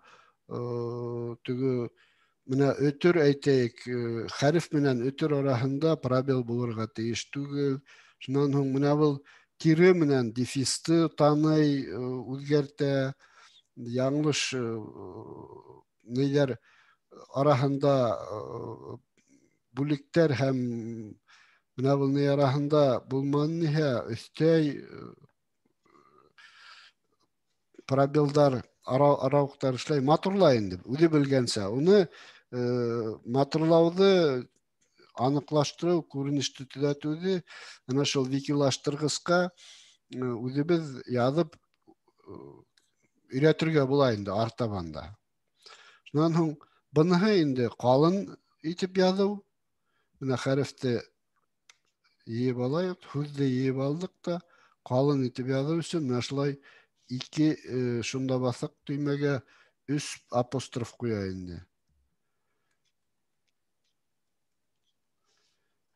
теге менә өтөр әйтәйек, хәреф менән өтөр араһында пробел булырға тейеш түгел. Шунан һуң менә был тире менән дефисты таный, үҙгәртә, яңылыш, ниләр араһында, бүлектәр һәм менә был ни араһында булманы ниһә, өҫтәй, пробелдар, арауыҡтар эшләй, матурлай инде, үҙе белгәнсә. Уны матурлауҙы аныҡлаштырыу, күренеште төҙәтеүҙе ана шул викилаштырғысҡа үҙебеҙ яҙып өйрәтергә була инде артабан да. Шунан һуң быныһы инде ҡалын итеп яҙыу. Менә хәрефте йыйып алайыҡ, һүҙҙе йыйып алдыҡ та ҡалын итеп яҙыу өсөн менә шулай ике шунда баҫыҡ төймәгә өс апостроф ҡуя инде.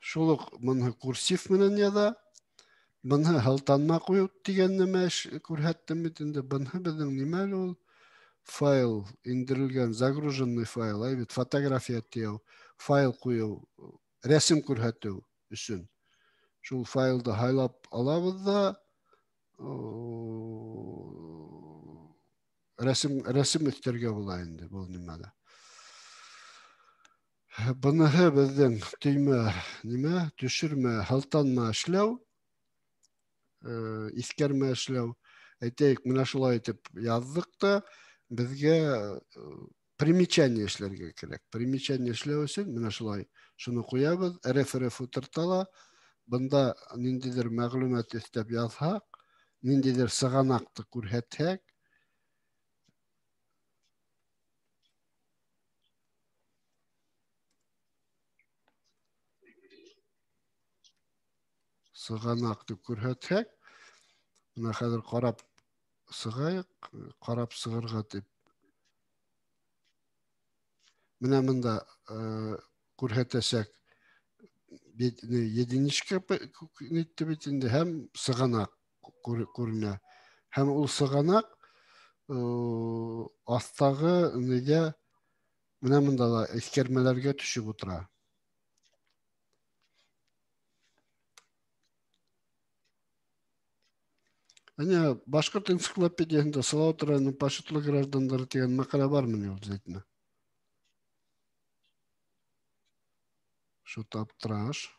Шул уҡ быныһы курсив менән яҙа. Быныһы һылтанма ҡуйыу тигән нәмә күрһәттем бит инде. Быныһы беҙҙең нимә әле ул? Файл индерелгән, загруженный файл, әй бит, фотография тиеү, файл ҡуйыу, рәсем күрһәтеү өсөн. Шул файлды һайлап алабыҙ ҙа, рәсем өҫтәргә була инде был нимәлә. Быныһы беҙҙең төймә нимә, төшөрмә, һылтанма эшләү, иҫкәрмә эшләү. Әйтәйек, менә шулай итеп яҙҙыҡ та, беҙгә примечание эшләргә кәрәк. Примечание эшләү өсөн менә шулай шуны ҡуябыҙ, РФ ултыртала. Бында ниндәйҙер мәғлүмәт өҫтәп яҙһаҡ, ниндәйҙер сығанаҡты күрһәтһәк, сығанаҡты күрһәтһәк, менә хәҙер ҡарап сығайыҡ, ҡарап сығырға тип. Менә бында күрһәтәсәк единичка нитте бит инде, һәм сығанаҡ күренә. Һәм ул сығанаҡ аҫтағы нигә менә бында ла иҫкәрмәләргә төшөп ултыра. Әнә Башҡорт энциклопедияһында Салауат районының почетлы граждандары тигән мәҡәлә бармы ни ул Зәйтүнә? Шул таптыраш.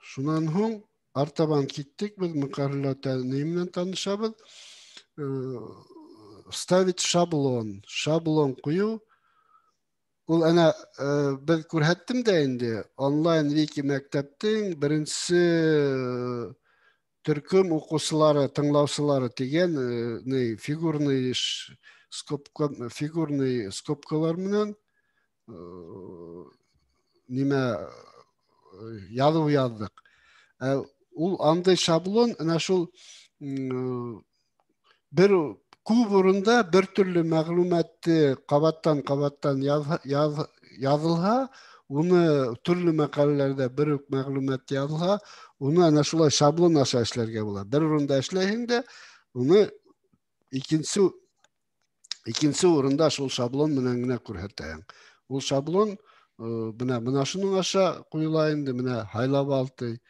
Шунан һуң артабан киттек, беҙ мөҡәррәрләү ни менән танышабыҙ. Ставить шаблон, шаблон ҡуйыу. Ул әнә беҙ күрһәттем дә инде онлайн вики мәктәптең беренсе төркөм уҡыусылары, тыңлаусылары тигән ни фигурный скобка, фигурный скобкалар менән нимә яҙыу яҙҙыҡ. Ул андай шаблон әнә шул бер күп урында бер төрлө мәғлүмәтте ҡабаттан-ҡабаттан яҙылһа, уны төрлө мәҡәләләрҙә бер үк мәғлүмәт яҙылһа, уны әнә шулай шаблон аша эшләргә була. Бер урында эшләйһең дә, уны икенсе урында шул шаблон менән генә күрһәтәһең. Ул шаблон бына шуның аша ҡуйыла инде, менә һайлап ал ти.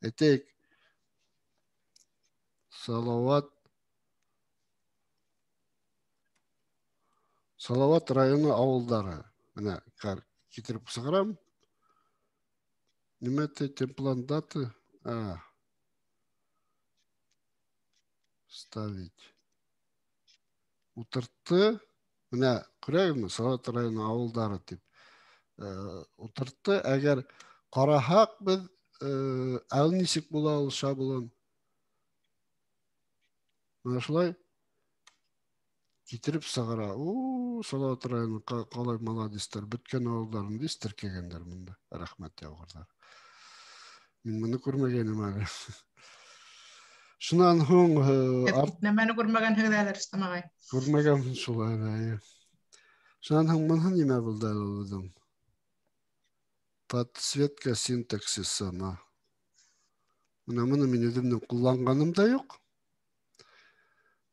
Әйтәйек, Салават районы ауылдары. Менә китереп сығарам. Нимә ти, темплан даты? Ставить. Утыртты. Менә күрәгезме, Салават районы ауылдары тип. Утыртты. Әгәр ҡараһаҡ беҙ, әле нисек була ул шаблон? Менә шулай китереп сығара. У, Салават районы ҡалай молодецтар, бөткән ауылдарын бис теркәгәндәр монда. Рәхмәт яуғырҙар. Мин моны күрмәгәнем әле. Шунан һуң, Нәмәне күрмәгәнһегеҙ әле, Рөстәм ағай? Күрмәгәнмен шул әле, эйе. Шунан һуң быныһы нимә булды әле ул үҙең? Подсветка синтаксисы. Менә моны мин үҙемдең ҡулланғаным да юҡ.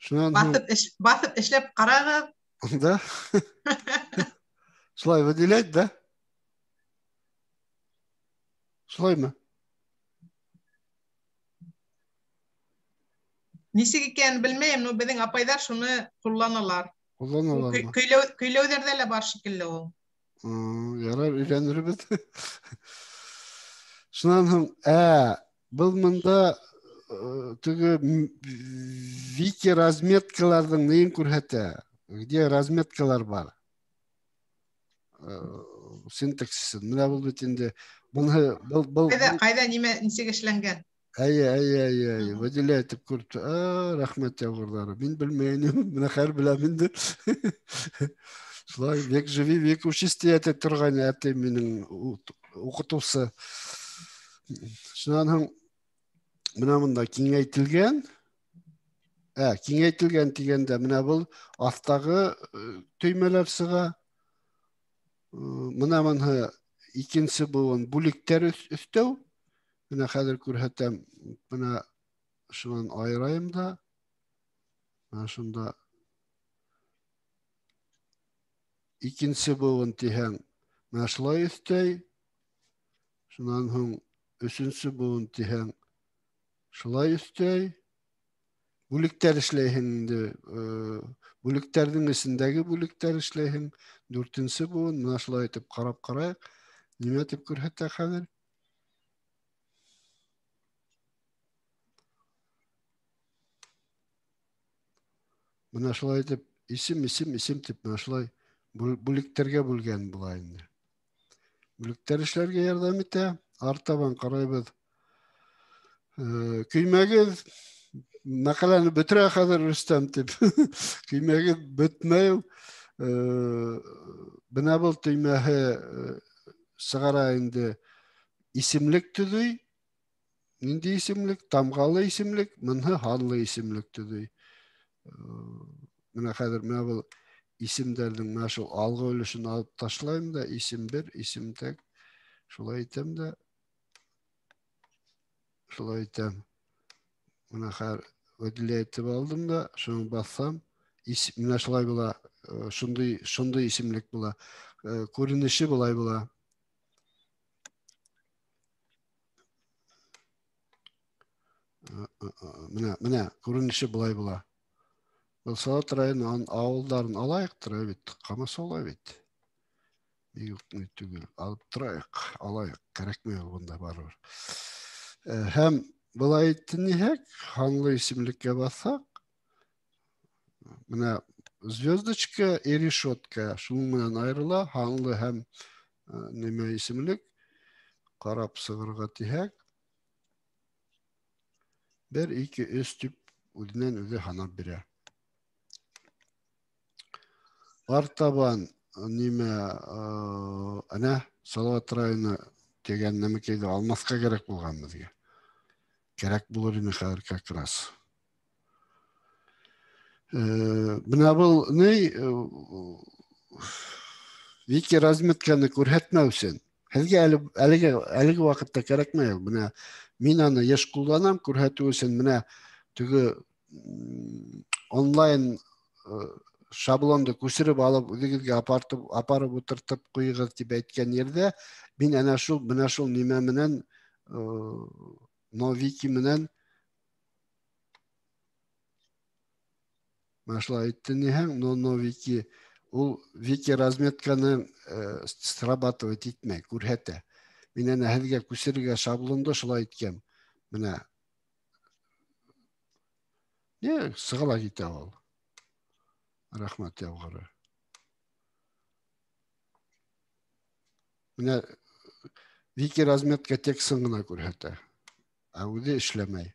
Шунан һуң Баҫып эшләп ҡарағыҙ. Да? Шулай выделять, да? Шулаймы? Нисек икәнен белмәйем, но беҙҙең апайҙар шуны ҡулланалар. Ҡулланалармы? Көйләүҙәрҙә лә бар шикелле ул. Ярар, өйрәнербеҙ. Шунан һуң, был мында теге вики разметкаларҙың нейен күрһәтә? Где разметкалар бар? Синтаксисын. Менә был бит инде быныһы, был, был, Ҡайҙа, был ҡайҙа нимә, нисек эшләнгән? Әйе, әйе, әйе, әйе. Выделяй итеп күреп. Рәхмәт яуғырҙары. Мин белмәйем, менә хәл беләм инде. Шулай, век живи, век учись тип әйтә торған әтәй минең уҡытыусы. Шунан һуң менә монда киңәйтелгән. Киңәйтелгән тигәндә менә был аҫтағы төймәләр сыға. Менә быныһы икенсе быуын бүлектәр өҫтәү. Менә хәҙер күрһәтәм, менә шунан айырайым да. Менә шунда икенсе быуын тиһәң, менә шулай өҫтәй. Шунан һуң өсөнсө быуын тиһәң, шулай өҫтәй. Бүлектәр эшләйһең инде, бүлектәрҙең эсендәге бүлектәр эшләйһең. Дүртенсе быуын, менә шулай итеп ҡарап ҡарайыҡ. Нимә тип күрһәтә хәҙер? Менә шулай итеп исем, исем, исем тип менә шулай бүлектәргә бүлгән була инде. Бүлектәр эшләргә ярҙам итә. Артабан ҡарайбыҙ. Көймәгеҙ мәҡәләне бөтөрә хәҙер Рөстәм тип. Көймәгеҙ бөтмәй ул. Бына был төймәһе сығара инде исемлек төҙөй. Ниндәй исемлек? Тамғалы исемлек, быныһы һанлы исемлек төҙөй. Менә хәҙер менә был исемдәрҙең менә шул алғы өлөшөн алып ташлайым да, исем бер, исем тәк, шулай итәм дә, шулай итәм. Менә хәҙер выделять итеп алдым да, шуны баҫһам, менә шулай була, шундай исемлек була. Күренеше былай була. Менә күренеше былай була. Был Салават районы ауылдарын алайыҡ тора бит, ҡамасаулай бит. Юҡ, ни түгел, алып торайыҡ, алайыҡ, кәрәкмәй ул бында барыбер. Һәм былай итһәк, һанлы исемлеккә баҫһаҡ, менә Звездочка и решетка. Шуның менән айырыла һанлы һәм нимә исемлек. Ҡарап сығырға тиһәк, 1, 2, 3 тип үҙенән үҙе һанап бирә. Артабан нимә, әнә Салават районы тигән нәмәкәйҙе алмаҫҡа кәрәк булған беҙгә. Кәрәк булыр ине хәҙер как раз. Бына был ни, вики разметканы күрһәтмәү өсөн. Һеҙгә әлеге ваҡытта кәрәкмәй ул. Бына мин аны йыш ҡулланам күрһәтеү өсөн. Бына теге онлайн шаблонды күсереп алып үҙегеҙгә апарып ултыртып ҡуйығыҙ тип әйткән ерҙә мин әнә шул, бына шул нимә менән, новики менән менә шулай әйтте ниһәң, но новики ул вики разметканы срабатывать итмәй, күрһәтә. Мин әнә һеҙгә күсерергә шаблонды шулай әйткән. Менә не сыға ла китә ул. Рәхмәт яуғыры. Менә вики разметка текстын гына күрһәтә, ә үҙе эшләмәй.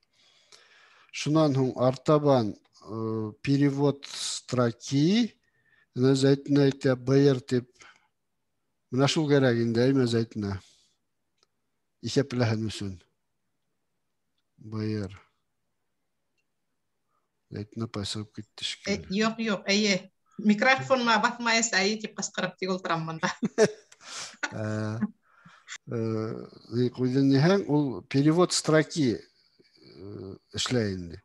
Шунан һуң артабан перевод строки, менә Зәйтүнә әйтә, быйыр тип. Менә шул кәрәк инде, әйме Зәйтүнә? Иҫәпләһен өсөн. Быйыр. Зәйтүнә апай сығып китте шикелле. Юҡ, юҡ, эйе. Микрофонма баҫмайса, эйе тип ҡысҡырып тик ултырам бында. Ҡуйҙы ниһәң, ул перевод строки эшләй инде.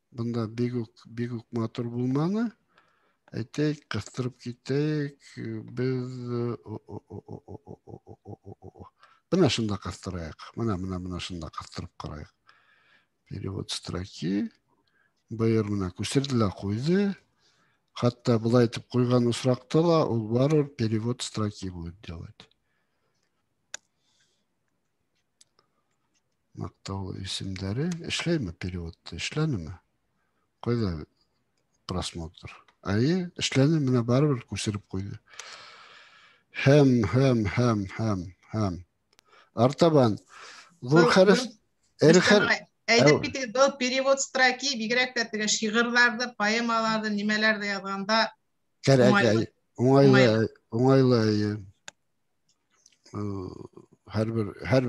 Бында бик үк матур булманы. Әйтәйек, ҡыҫтырып китәйек. Беҙ, Бына шунда ҡыҫтырайыҡ. Бына шунда ҡыҫтырып ҡарайыҡ. Перевод строки. Быйыр менә күсерҙе лә ҡуйҙы. Хатта былай итеп ҡуйған осраҡта ла ул барыбер перевод строки будет делать. Маҡтаулы исемдәре. Эшләйме переводты? Эшләнеме? Ҡайҙа просмотр? Әйе, эшләне, менә барыбер күсереп ҡуйҙы. Һәм. Артабан. Ҙур хәреф, эре хәреф. Әйтеп китегеҙ, был перевод строки бигерәк тә теге шиғырҙарҙы, поэмаларҙы, нимәләрҙе яҙғанда Кәрәк, уңайлы. әй, уңайлы, Уңайлы. уңайлы, әйе. Һәр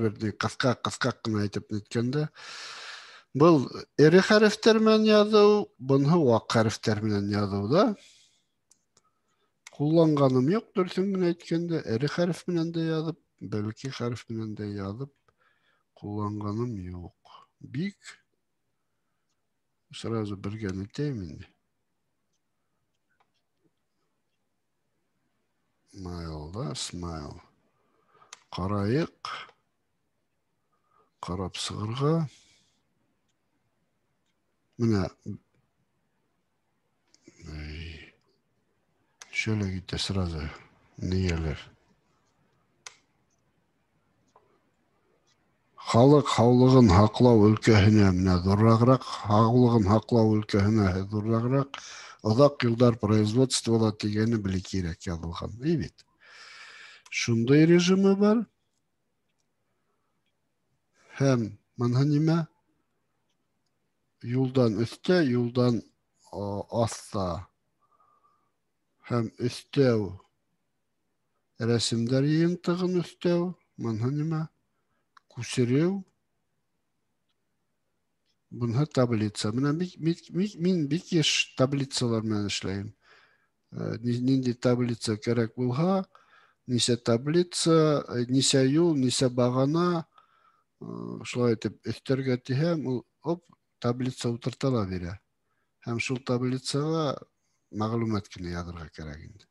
бер ни, ҡыҫҡа ҡына әйтеп ниткәндә. Был эре хәрефтәр менән яҙыу, быныһы ваҡ хәрефтәр менән яҙыу да. Ҡулланғаным юҡ, дөрөҫөн генә әйткәндә, эре хәреф менән дә яҙып, бәләкәй хәреф менән дә яҙып ҡулланғаным юҡ. Бик сразу бергә нитәйем инде. Смайл да, смайл. Ҡарайыҡ. Ҡарап сығырға. Менә. Эй. Шөйлә китә сразу. Нигәлер. Халыҡ һаулығын һаҡлау өлкәһенә, менә ҙурырағыраҡ, һаулығын һаҡлау өлкәһенә ҙурырағыраҡ, оҙаҡ йылдар производствола тигәне бәләкәйерәк яҙылған. Эй бит. Шундай режимы бар. Һәм быныһы нимә? Юлдан өҫтә, юлдан аҫта. Һәм өҫтәү рәсемдәр йыйынтығын өҫтәү. Быныһы нимә? Күсереү. Быныһы таблица. Менә мин бик йыш таблицалар менән эшләйем. Ниндәй таблица кәрәк булһа, нисә таблица, нисә юл, нисә бағана, шулай итеп өҫтәргә тиһәм, ул оп, таблица ултырта ла бирә. Һәм шул таблицаға мәғлүмәт кенә яҙырға кәрәк инде.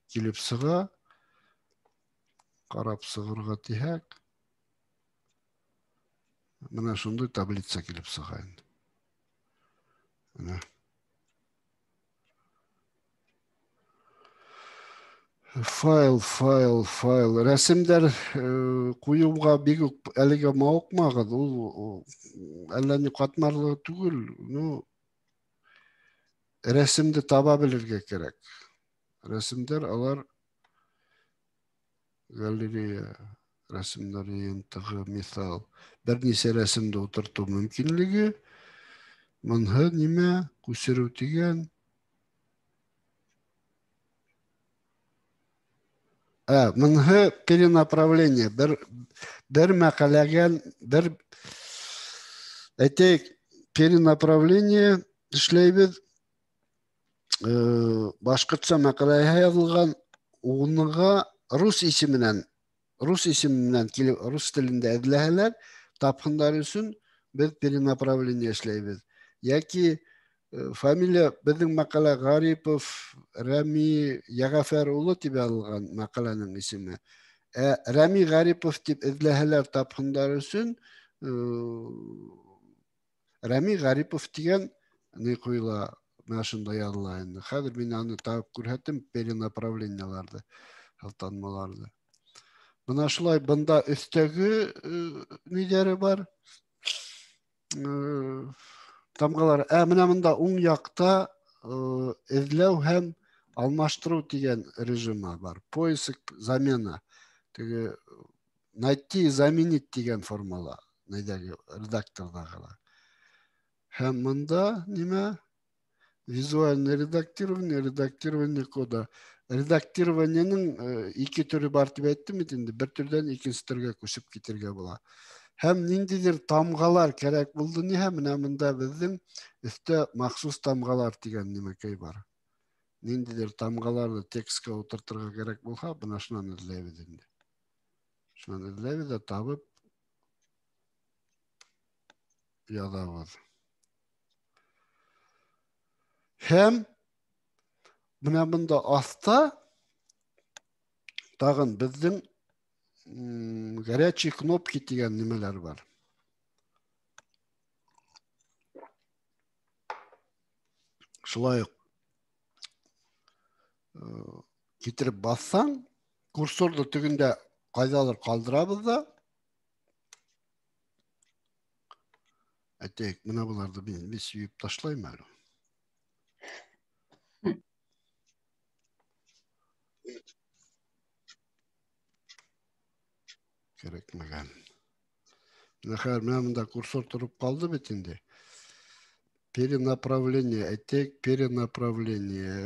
Килеп сыға, ҡарап сығырға тиһәк, менә шундай таблица килеп сыға инде. Менә. Файл, файл, файл. Рәсемдәр ҡуйыуға бик үк әлегә мауыҡмағыҙ. Ул әллә ни ҡатмарлы түгел. Ну, рәсемде таба белергә кәрәк. Рәсемдәр алар галерея, рәсемдәр йыйынтығы, миҫал. Бер нисә рәсемде ултыртыу мөмкинлеге. Мынһы нимә? Күсереү тигән. Мынһы перенаправление. Бер мәҡәләгән, бер, әйтәйек, перенаправление эшләйбеҙ. Башҡортса мәҡәләһе яҙылған, уныға рус исеменән, рус исеменән килеп, рус телендә эҙләһәләр, тапһындар өсөн беҙ перенаправление эшләйбеҙ. Йәки фамилия беҙҙең мәҡәлә Ғарипов Рәми Йәғәфәр улы тип яҙылған мәҡәләнең исеме. Рәми Ғарипов тип эҙләһәләр тапһындар өсөн Рәми Ғарипов тигән ни ҡуйыла, менә шунда яҙыла инде. Хәҙер мин аны табып күрһәтем, перенаправлениеларҙы, һылтанмаларҙы. Бына шулай бында өҫтәге ниҙәре бар? Тамғалар. Менә бында уң яҡта эҙләү һәм алмаштырыу тигән режимы бар. Поиск, замена. Теге найти и заменить тигән формула нейҙәге редакторҙағы ла. Һәм бында нимә? Визуальное редактирование, редактирование кода. Редактированиеның ике төрө бар тип әйттем бит инде. Бер төрҙән икенсе төргә күсеп китергә була. Һәм ниндәйҙер тамғалар кәрәк булды ниһә, менә бында беҙҙең өҫтә махсус тамғалар тигән нимәкәй бар. Ниндәйҙер тамғаларҙы текстҡа ултыртырға кәрәк булһа, бына шунан эҙләйбеҙ инде. Шунан эҙләйбеҙ ҙә табып яҙабыҙ. Һәм менә бында аҫта тағын беҙҙең горячие кнопки тигән нимәләр бар. Шулай уҡ китереп баҫһаң, курсорҙы тегендә ҡайҙалыр ҡалдырабыҙ ҙа. Әйтәйек, менә быларҙы мин сөйөп ташлайым әле. Кәрәкмәгән. Менә хәҙер менә бында курсор тороп ҡалды бит инде. Перенаправление, әйтәйек, перенаправление.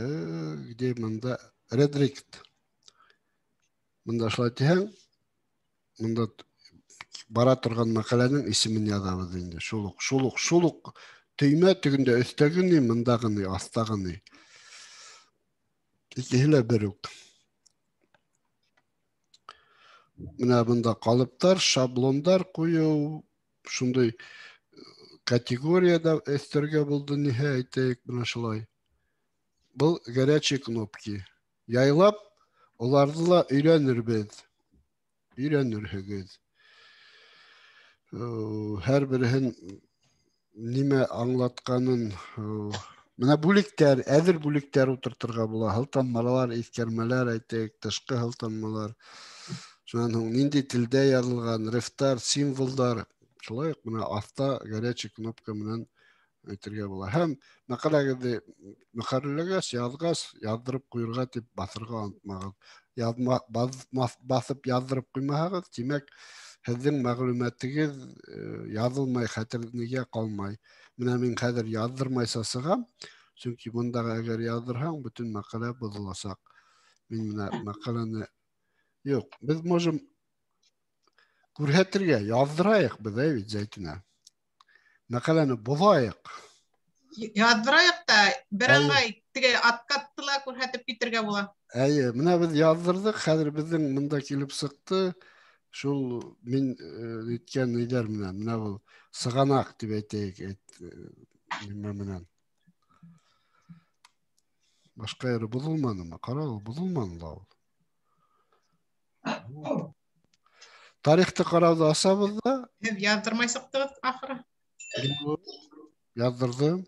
Где бында редирект. Бында шулай тиһәң, бында бара торған мәҡәләнең исемен яҙабыҙ инде. Шул уҡ, шул уҡ, шул уҡ төймә тегендә өҫтәге ни, бындағы ни, аҫтағы ни. Икеһе лә бер үк. Менә бында ҡалыптар, шаблондар ҡуйыу, шундай категорияда өҫтәргә булды ниһә, әйтәйек, менә шулай. Был горячие кнопки. Яйлап уларҙы ла өйрәнербеҙ. Өйрәнерһегеҙ. Һәр береһен нимә аңлатҡанын, менә бүлектәр, әҙер бүлектәр ултыртырға була. Һылтанмалар, иҫкәрмәләр, әйтәйек, тышҡы һылтанмалар. Шунан һуң ниндәй телдә яҙылған, рефтар, символдар. Шулай уҡ менә аҫта горячий кнопка менән әйтергә була. Һәм мәҡәләгеҙҙе мөхәррирләгәс, яҙғас, яҙҙырып ҡуйырға тип баҫырға онотмағыҙ. Баҫып яҙҙырып ҡуймаһағыҙ, тимәк, һеҙҙең мәғлүмәтегеҙ яҙылмай, хәтерегеҙгә ҡалмай. Менә мин хәҙер яҙҙырмайса сығам, сөнки бындағы әгәр яҙҙырһаң, бөтөн мәҡәлә боҙоласаҡ. Мин менә мәҡәләне юҡ, беҙ можем күрһәтергә, яҙҙырайыҡ беҙ, әй бит, Зәйтүнә. Мәҡәләне боҙайыҡ. Яҙҙырайыҡ та, бер ыңғай теге откатты ла күрһәтеп китергә була. Әйе, менә беҙ яҙҙырҙыҡ, хәҙер беҙҙең бында килеп сыҡты. Шул мин әйткән нейҙәр менән, менә был сығанаҡ тип әйтәйек, нимә менән. Башҡа ере боҙолманымы? Ҡара, ул боҙолманы ла ул. Тарихты ҡарауҙы асабыҙ ҙа. Һеҙ яҙҙырмай сыҡтығыҙ ахыры. Яҙҙырҙым.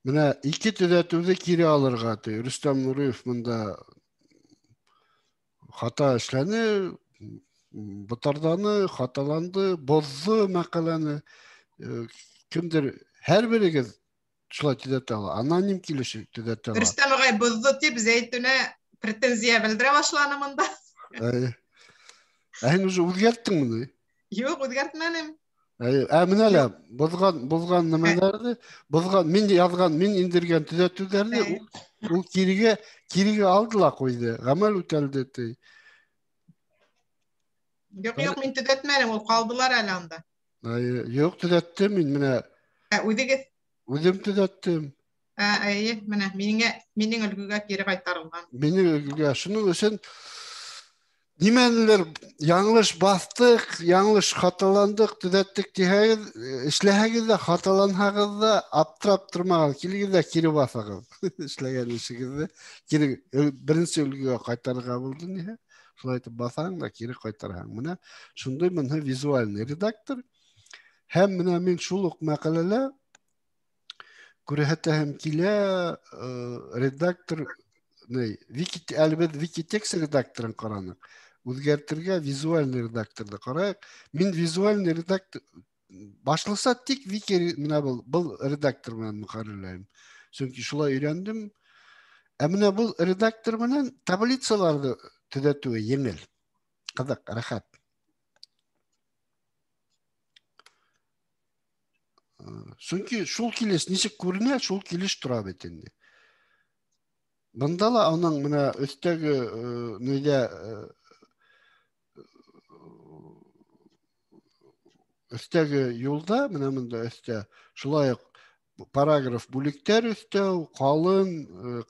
Менә ике төҙәтеүҙе кире алырға ти. Рөстәм Нуриев бында хата эшләне, ботарданы, хаталанды, боҙҙо мәҡәләне. Кемдер, һәр берегеҙ шулай төҙәтә ала. Аноним килеш төҙәтә ала. Рөстәм ағай боҙҙо тип Зәйтүнә претензия белдерә башланы мында. Ә һин уже үҙгәрттеңме ни? Юҡ, үҙгәртмәнем. Ә менә лә боҙған нәмәләрҙе, боҙған, мин яҙған, мин индергән төҙәтеүҙәрҙе ул кирегә алды ла ҡуйҙы. Ғәмәл үтәлде ти. Юҡ, юҡ, мин төҙәтмәнем, ул ҡалдылар әле анда. Юҡ, төҙәттем мин менә. Ә үҙегеҙ? Үҙем төҙәттем. Эйе, менә минең өлгөгә кире ҡайтарылған. Минең өлгөгә. Шуның өсөн нимәнелер яңылыш баҫтыҡ, яңылыш хаталандыҡ, төҙәттек тиһәгеҙ, эшләһәгеҙ ҙә, хаталанһағыҙ ҙа, аптырап тормағыҙ, килегеҙ ҙә кире баҫығыҙ. Эшләгән эшегеҙҙе кире беренсе өлгөгә ҡайтарырға булды ниһә. Шулай итеп баҫаһың да кире ҡайтарһаң. Менә шундай бынһы визуальный редактор. Һәм менә мин шул уҡ мәҡәләлә күрһәтәһем килә, редактор, ни, вики, әле беҙ Викитекст редакторын ҡараныҡ. Үҙгәртергә визуальный редакторҙы ҡарайыҡ. Мин визуальный редактор башлыса тик вики менә был редактор менән мөхәррирләйем. Сөнки шулай өйрәндем. Ә менә был редактор менән таблицаларҙы төҙәтеүе еңел. Ҡыҙыҡ, рәхәт. Сөнки шул килеш нисек күренә, шул килеш тора бит инде. Бында ла уның менә өҫтәге, нейҙә, өҫтәге юлда, менә бында өҫтә, шулай уҡ параграф бүлектәр өҫтәү, ҡалын,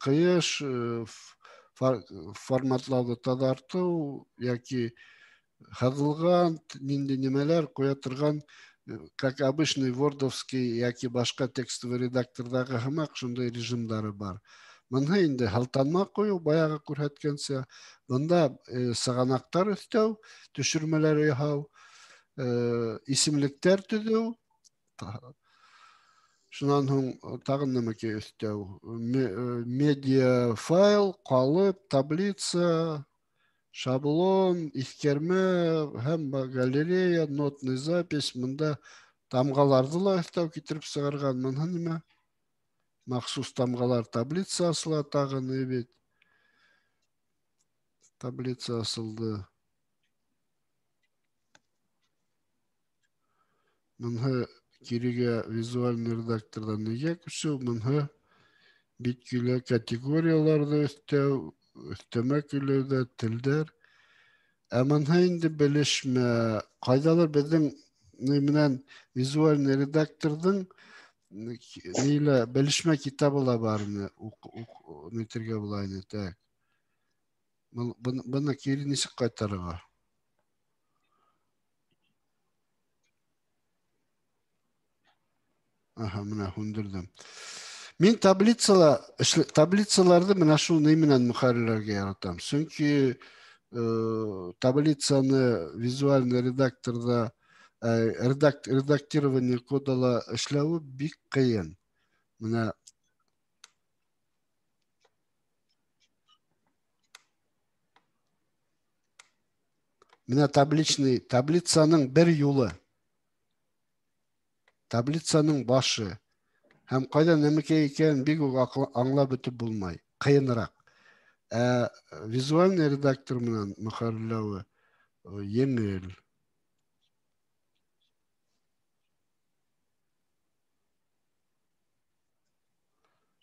ҡыйыш, форматлауҙы таҙартыу йәки һыҙылған ниндәй нимәләр ҡуя торған, как обычный вордовский йәки башҡа текстовый редакторҙағы һымаҡ шундай режимдары бар. Бында инде һылтанма ҡуйыу, баяғы күрһәткәнсә, бында сығанаҡтар өҫтәү, төшөрмәләр яһау, исемлектәр төҙөү, шунан һуң тағын нәмәкәй өҫтәү, медиа файл, ҡалып, таблица, шаблон, иҫкәрмә һәм галерея, нотный запись, бында тамғаларҙы ла өҫтәү китереп сығарған. Бында нимә? Махсус тамғалар таблица асыла тағын бит. Таблица асылды. Бында кирегә визуальный редакторҙан нигә күсеү, бында бит көйлә категорияларҙы өҫтәү, өҫтәмә көйләүҙә телдәр. Ә бында инде белешмә, ҡайҙалыр беҙҙең ни менән визуальный редакторҙың нейлә белешмә китабы ла бар ине, нитергә була ине, так. Быны кире нисек ҡайтарырға? Аһа, менә һүндерҙем. Мин таблицаларҙы менә шул ни менән мөхәррирләргә яратам. Сөнки таблицаны визуальный редакторҙа, редактирование кодала эшләүе бик ҡыйын. Менә табличный, таблицаның бер юлы. Таблицаның башы. Һәм ҡайҙа нәмәкәй икәнен бик үк аңлап бөтөп булмай. Ҡыйыныраҡ. Ә визуальный редактор менән мөхәррирләүе еңел.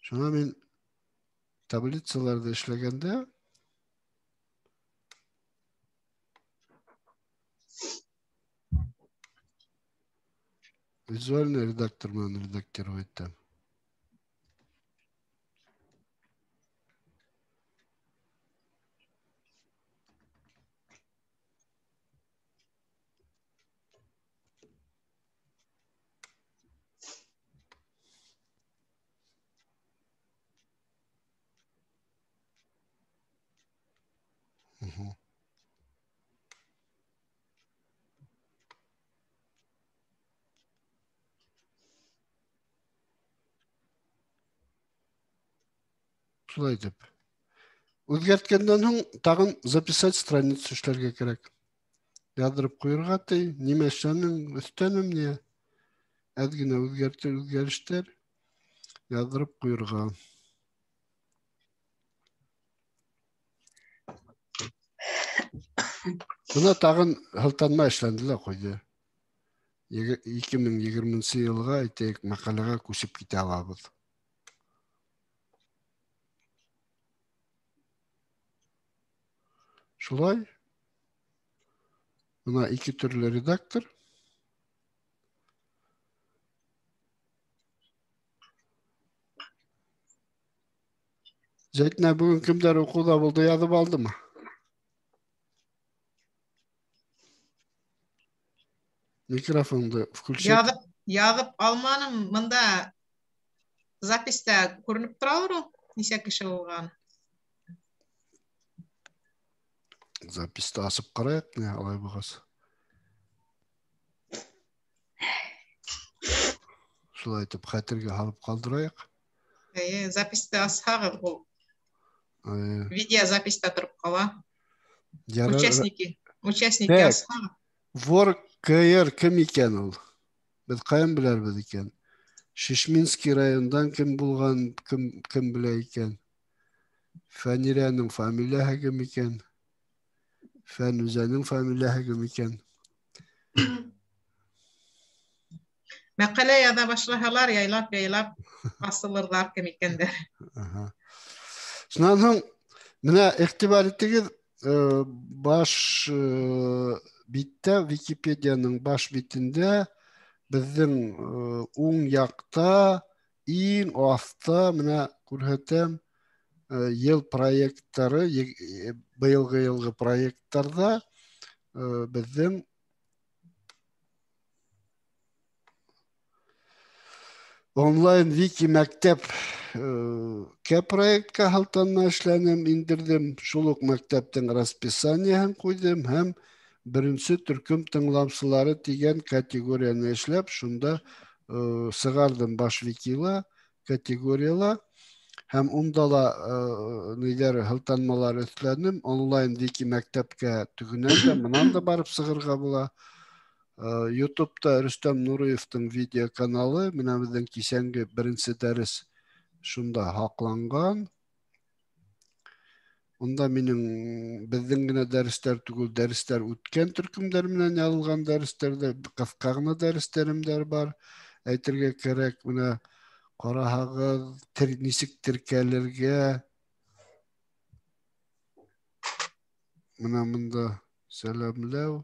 Шуңа мин таблицаларҙы эшләгәндә визуальный редактор менән редактировать итәм. Шулай итеп. Үҙгәрткәндән һуң тағын записать страницу эшләргә кәрәк. Яҙҙырып ҡуйырға ти, нимә эшләнең, өҫтәнем ни? Әҙ генә үҙгәртер үҙгәрештәр яҙҙырып ҡуйырға. Бына тағын һылтанма эшләнде лә ҡуйҙы. 2020 йылға әйтәйек, мәҡәләгә күсеп китә алабыҙ. Шулай. Бына ике төрлө редактор. Зәйтүнә, бөгөн кемдәр уҡыуҙа булды, яҙып алдымы? Микрофонды включить. Яҙып алманым. Бында записта күренеп торалыр ул, нисә кеше булған. Записты асып ҡарайыҡ, ни алай булғас. Шулай итеп хәтергә һалып ҡалдырайыҡ. Эйе, записты асһағыҙ ул. Видеозаписта тороп ҡала. Участники асһағыҙ. Вор КР кем икән ул? Беҙ ҡайҙан белербеҙ икән? Шишминский райондан кем булған, кем белә икән? Фәнирәнең фамилияһы кем икән? Фәнүзәнең фамилияһы кем икән? Мәҡәлә яҙа башлаһалар, яйлап-яйлап асылырҙар кем икәндәр. Шунан һуң, менә иғтибар итегеҙ, баш биттә, Википедияның баш битендә беҙҙең уң яҡта, иң аҫта менә күрһәтәм, йыл проекттары, быйылғы йылғы проекттарҙа беҙҙең онлайн вики мәктәп кә проектҡа һылтанма эшләнем, индерҙем, шул уҡ мәктәптең расписаниеһын ҡуйҙым һәм беренсе төркөм тыңлаусылары тигән категорияны эшләп, шунда сығарҙым баш викила, категорияла һәм унда ла ниҙәр һылтанмалар өҫләнем, онлайн вики мәктәпкә төгөнән дә, мынан да барып сығырға була. YouTube'та Рөстәм Нуриевтың видео каналы, менә беҙҙең кисәнге беренсе дәрес шунда һаҡланған. Унда минең беҙҙең генә дәрестәр түгел, дәрестәр үткән төркөмдәр менән яҙылған дәрестәр ҙә, ҡыҫҡа ғына дәрестәрем дә бар. Әйтергә кәрәк, менә ҡараһағыҙ, нисек теркәлергә. Менә бында сәләмләү.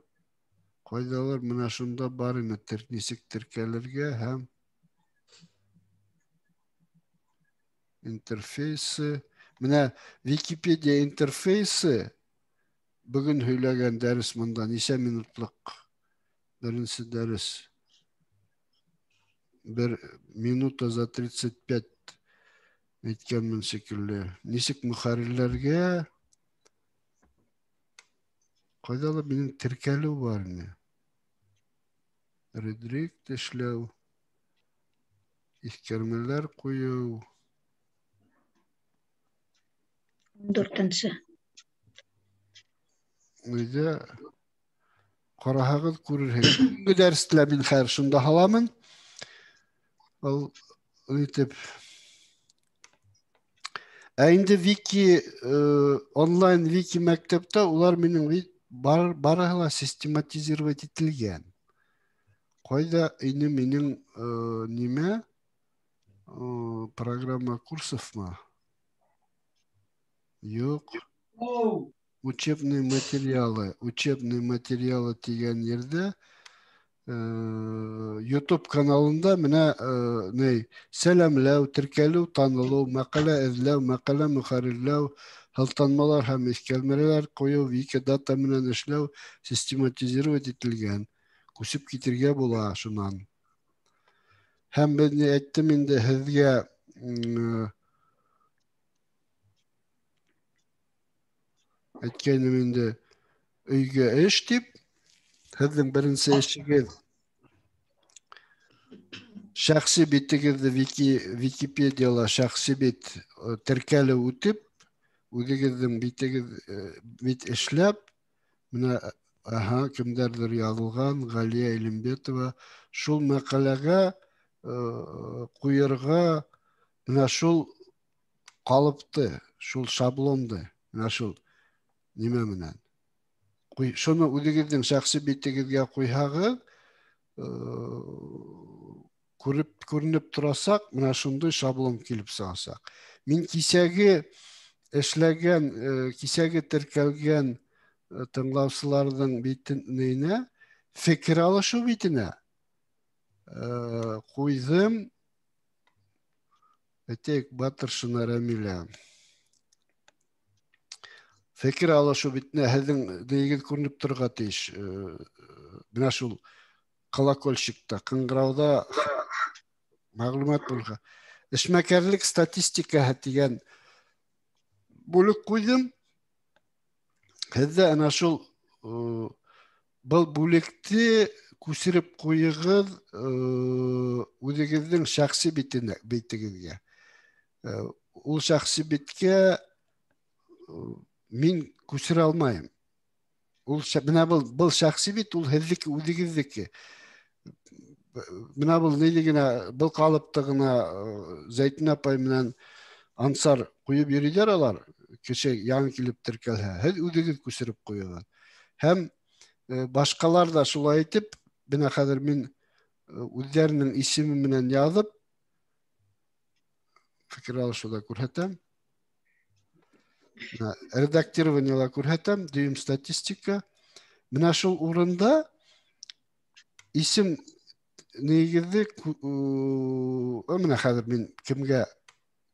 Ҡайҙалыр, менә шунда бар ине, нисек теркәлергә һәм интерфейсы. Менә Википедия интерфейсы бөгөн һөйләгән дәрес мында нисә минутлыҡ? Беренсе дәрес. Бер минута за 35 әйткәнмен шикелле. Нисек мөхәррирләргә? Ҡайҙалыр минең теркәлеү бар ине. Редрик эшләү, иҫкәрмәләр ҡуйыу. 14-нсе. Өйҙә ҡараһағыҙ күрерһегеҙ. Бөгөнгө дәресте лә мин хәҙер шунда һаламын. Ул итеп. Ә инде вики, онлайн вики мәктәптә улар минең барыһы ла систематизировать ителгән. Ҡайҙа ине минең нимә? Программа курсовмы? Юҡ. Учебные материалы. Учебные материалы тигән ерҙә YouTube каналында менә ни сәләмләү, теркәлеү, танылыу, мәҡәлә эҙләү, мәҡәлә мөхәррирләү, һылтанмалар һәм иҫкәрмәләр ҡуйыу, Викидата менән эшләү систематизировать ителгән. Күсеп китергә була шунан. Һәм беҙ ни әйттем инде һеҙгә, әйткәнем инде өйгә эш тип, һеҙҙең беренсе эшегеҙ Шәхси битегеҙҙе Википедияла шәхси бит теркәлеү үтеп, үҙегеҙҙең битегеҙ бит эшләп, менә аһа кемдәрҙер яҙылған Ғәлиә Илембетова шул мәҡәләгә ҡуйырға менә шул ҡалыпты, шул шаблонды, менә шул нимә менән. Шуны үҙегеҙҙең шәхси битегеҙгә ҡуйһағыҙ, күренеп торасаҡ, менә шундай шаблон килеп сығасаҡ. Мин кисәге эшләгән, кисәге теркәлгән тыңлаусыларҙың битенә, фекер алышыу битенә ҡуйҙым. Әйтәйек, Батыршина Рәмилә. Фекер алышыу битенә һеҙҙең нейегеҙ күренеп торорға тейеш. Менә шул колокольчикта, ҡыңғырауҙа мәғлүмәт булһа. Эшмәкәрлек статистикаһы тигән бүлек ҡуйҙым. Һеҙҙә ана шул был бүлекте күсереп ҡуйығыҙ үҙегеҙҙең шәхси битенә, битегеҙгә. Ул шәхси биткә мин күсерә алмайым. Ул менә был шәхси бит, ул һеҙҙеке, үҙегеҙҙеке. Менә был нейҙе генә, был ҡалыпты ғына Зәйтүнә апай менән Ансар ҡуйып йөрөйҙәр алар, кеше яңы килеп теркәлһә, һеҙ үҙегеҙ күсереп ҡуйығыҙ. Һәм башҡалар ҙа шулай итеп, бына хәҙер мин үҙҙәренең исеме менән яҙып фекер алышыуҙа күрһәтәм. Редактированиела күрһәтәм, дөйөм статистика. Менә шул урында исем нигеҙҙе, менә хәҙер мин кемгә,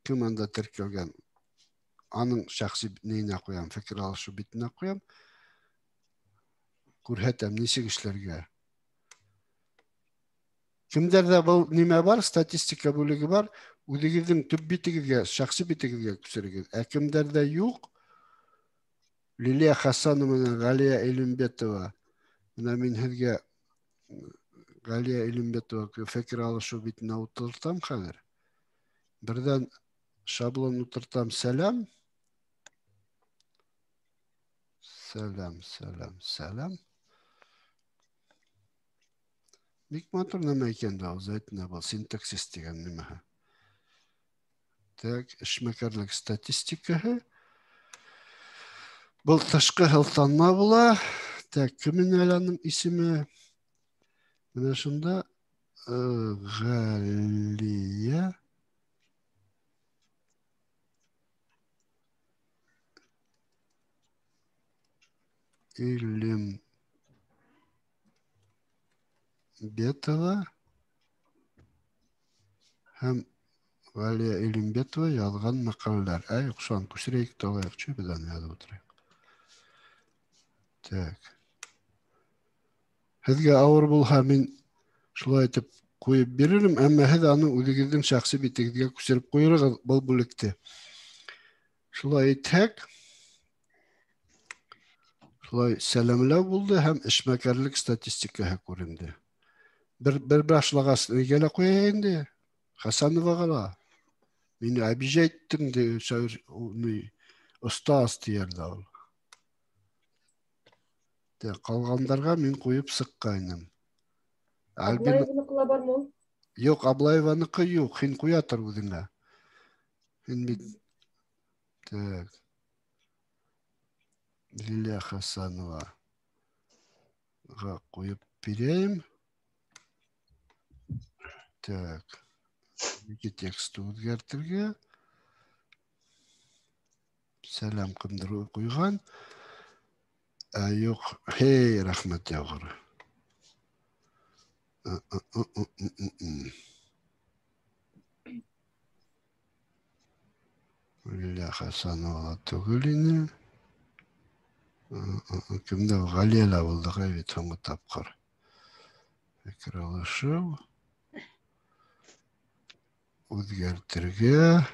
кем анда теркәлгән, аның шәхси нейенә ҡуям, фекер алышыу битенә ҡуям. Күрһәтәм, нисек эшләргә. Кемдәрҙә был нимә бар, статистика бүлеге бар, үҙегеҙҙең төп битегеҙгә, шәхси битегеҙгә күсерегеҙ. Ә кемдәрҙә юҡ, Лилия Хасанова менән Ғәлиә Илембетова. Менә мин һеҙгә Ғәлиә Илембетова фекер алышыу битенә ултыртам хәҙер. Берҙән шаблон ултыртам, сәләм. Сәләм, сәләм, сәләм. Бик матур нәмә икән дә ул, Зәйтүнә, был синтаксис тигән нимәһе. Так, эшмәкәрлек статистикаһы. Был тышҡы һылтанма була. Так, кем әле аның исеме? Менә шунда Ғәлиә Илембетова һәм Ғәлиә Илембетова яҙған мәҡәләләр. Әй, юҡ, шуны күсерәйек тә алайыҡ, беҙ аны яҙып ултырайыҡ. Так. Һеҙгә ауыр булһа, мин шулай итеп ҡуйып биререм, әммә һеҙ аны үҙегеҙҙең шәхси битегеҙгә күсереп ҡуйырығыҙ был бүлекте. Шулай итһәк, шулай сәләмләү булды һәм эшмәкәрлек статистикаһы күренде. Бер башлағас, нигә лә ҡуя инде? Хасановаға ла. Мине обижать иттең, остаз тиер ҙә ул. Ҡалғандарға мин ҡуйып сыҡҡайным. Аблаеваныҡы ла бармы ул? Юҡ, Аблаеваныҡы юҡ. Һин ҡуя тор үҙеңә. Һин бит... Так. Лилия Хасановаға ҡуйып бирәйем. Так. Вики текстты үҙгәртергә. Сәләм кемдер ҡуйған. Юҡ, хей, рәхмәт яуғыр. Лилия Хасанова түгел ине. Кемдә ул? Ғәлиә лә булды, бит һуңғы тапҡыр. Фекер алышыу. Үҙгәртергә.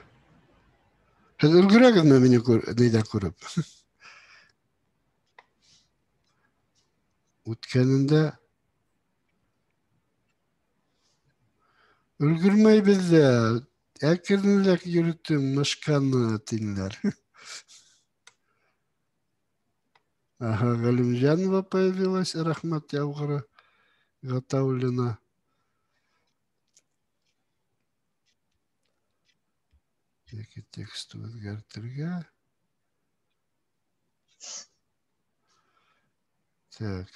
Һеҙ өлгөрәгеҙме мине нейҙә күреп? Үткәнендә Өлгөрмәйбеҙ ҙә, әкренерәк йөрөтөң мышканы, тинеләр. Ага, Галимҗанова появилась, рәхмәт яуғыры, Гатауллина. Яки текст үҙгәртергә. Так.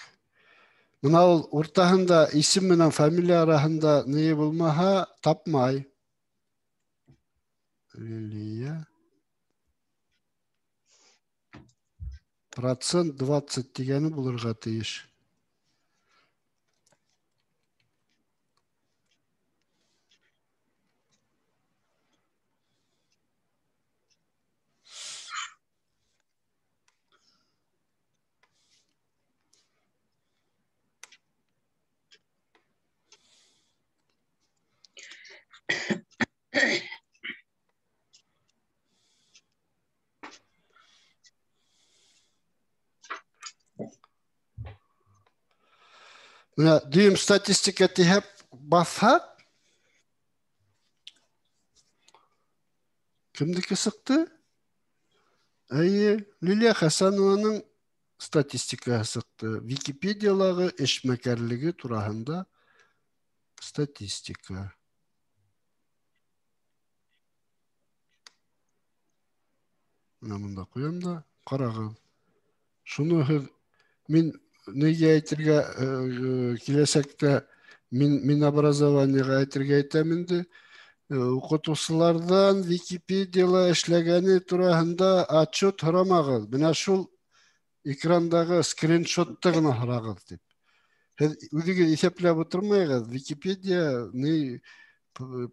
Бына ул уртаһында исем менән фамилия араһында ни булмаһа, тапмай. Лилия. Процент 20 тигәне булырға тейеш. Менә дөйөм статистика тиһәп баҫһаҡ, кемдеке сыҡты? Әйе, Лилия Хәсәнованың статистикаһы сыҡты. Википедиялағы эшмәкәрлеге тураһында статистика. Менә монда ҡуям да, ҡарағыҙ. Шуны һеҙ, мин нигә әйтергә, киләсәктә мин образованиеға әйтергә әйтәм инде. Уҡытыусыларҙан Википедияла эшләгәне тураһында отчет һорамағыҙ. Менә шул экрандағы скриншотты ғына һорағыҙ тип. Һеҙ үҙегеҙ иҫәпләп ултырмайғыҙ. Википедия ни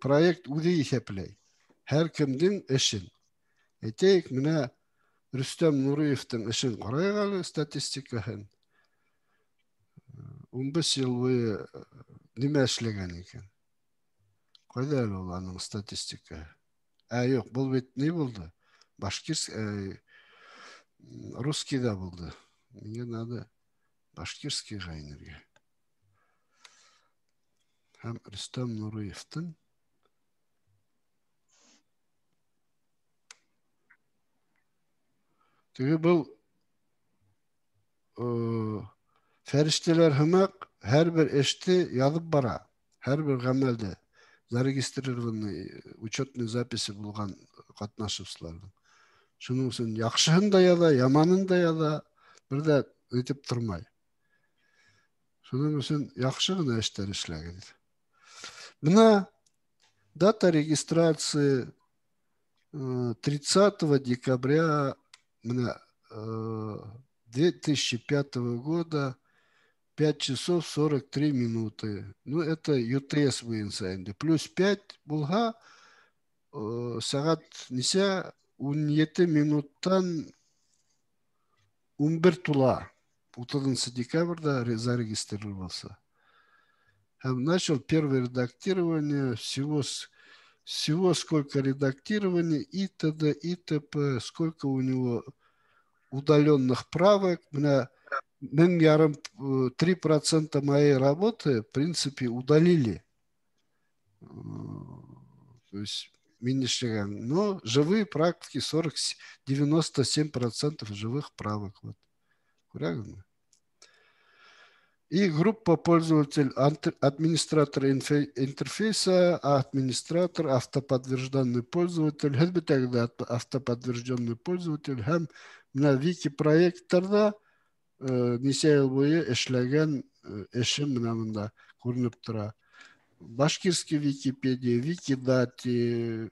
проект үҙе иҫәпләй. Һәр кемдең эшен. Әйтәйек, менә Рөстәм Нуриевтың эшен ҡарайыҡ әле, статистикаһын. 15 йыл буйы нимә эшләгән икән? Ҡайҙа әле ул аның статистикаһы? Ә, юҡ, был бит ни булды? Башкирс, русскийҙа булды. Миңә надо башкирскийға инергә. Һәм Рөстәм Нуриевтың теге был, фәрештәләр һымаҡ һәр бер эште яҙып бара, һәр бер ғәмәлде зарегистрированный учетный записи булған ҡатнашыусыларҙың. Шуның өсөн яҡшыһын да яҙа, яманын да яҙа, бер ҙә әйтеп тормай. Шуның өсөн яҡшы ғына эштәр эшләгеҙ. Бына дата регистрации 30 декабря менә, 2005 года 5 часов 43 минуты. Ну, это ЮТС буйынса инде. Плюс 5 булһа, сәғәт нисә? 17 минуттан 11 тула. 30 декабрьда зарегистрировался. Һәм начал первое редактирование, всего сколько редактирования, и т.д., и т.п., сколько у него удаленных правок. Менә мең ярым, 3% моей работы, в принципе, удалили. То есть мин эшләгән. Но живые практики 97% живых правок. Вот. Күрәгезме? И группа пользователь, администратор интерфейса, администратор, автоподтвержденный пользователь, һеҙ бит әле автоподтвержденный пользователь һәм менә вики-проекттарҙа, нисә йыл буйы эшләгән, эшем менә монда күренеп тора. Башкирский Википедия, Викидати,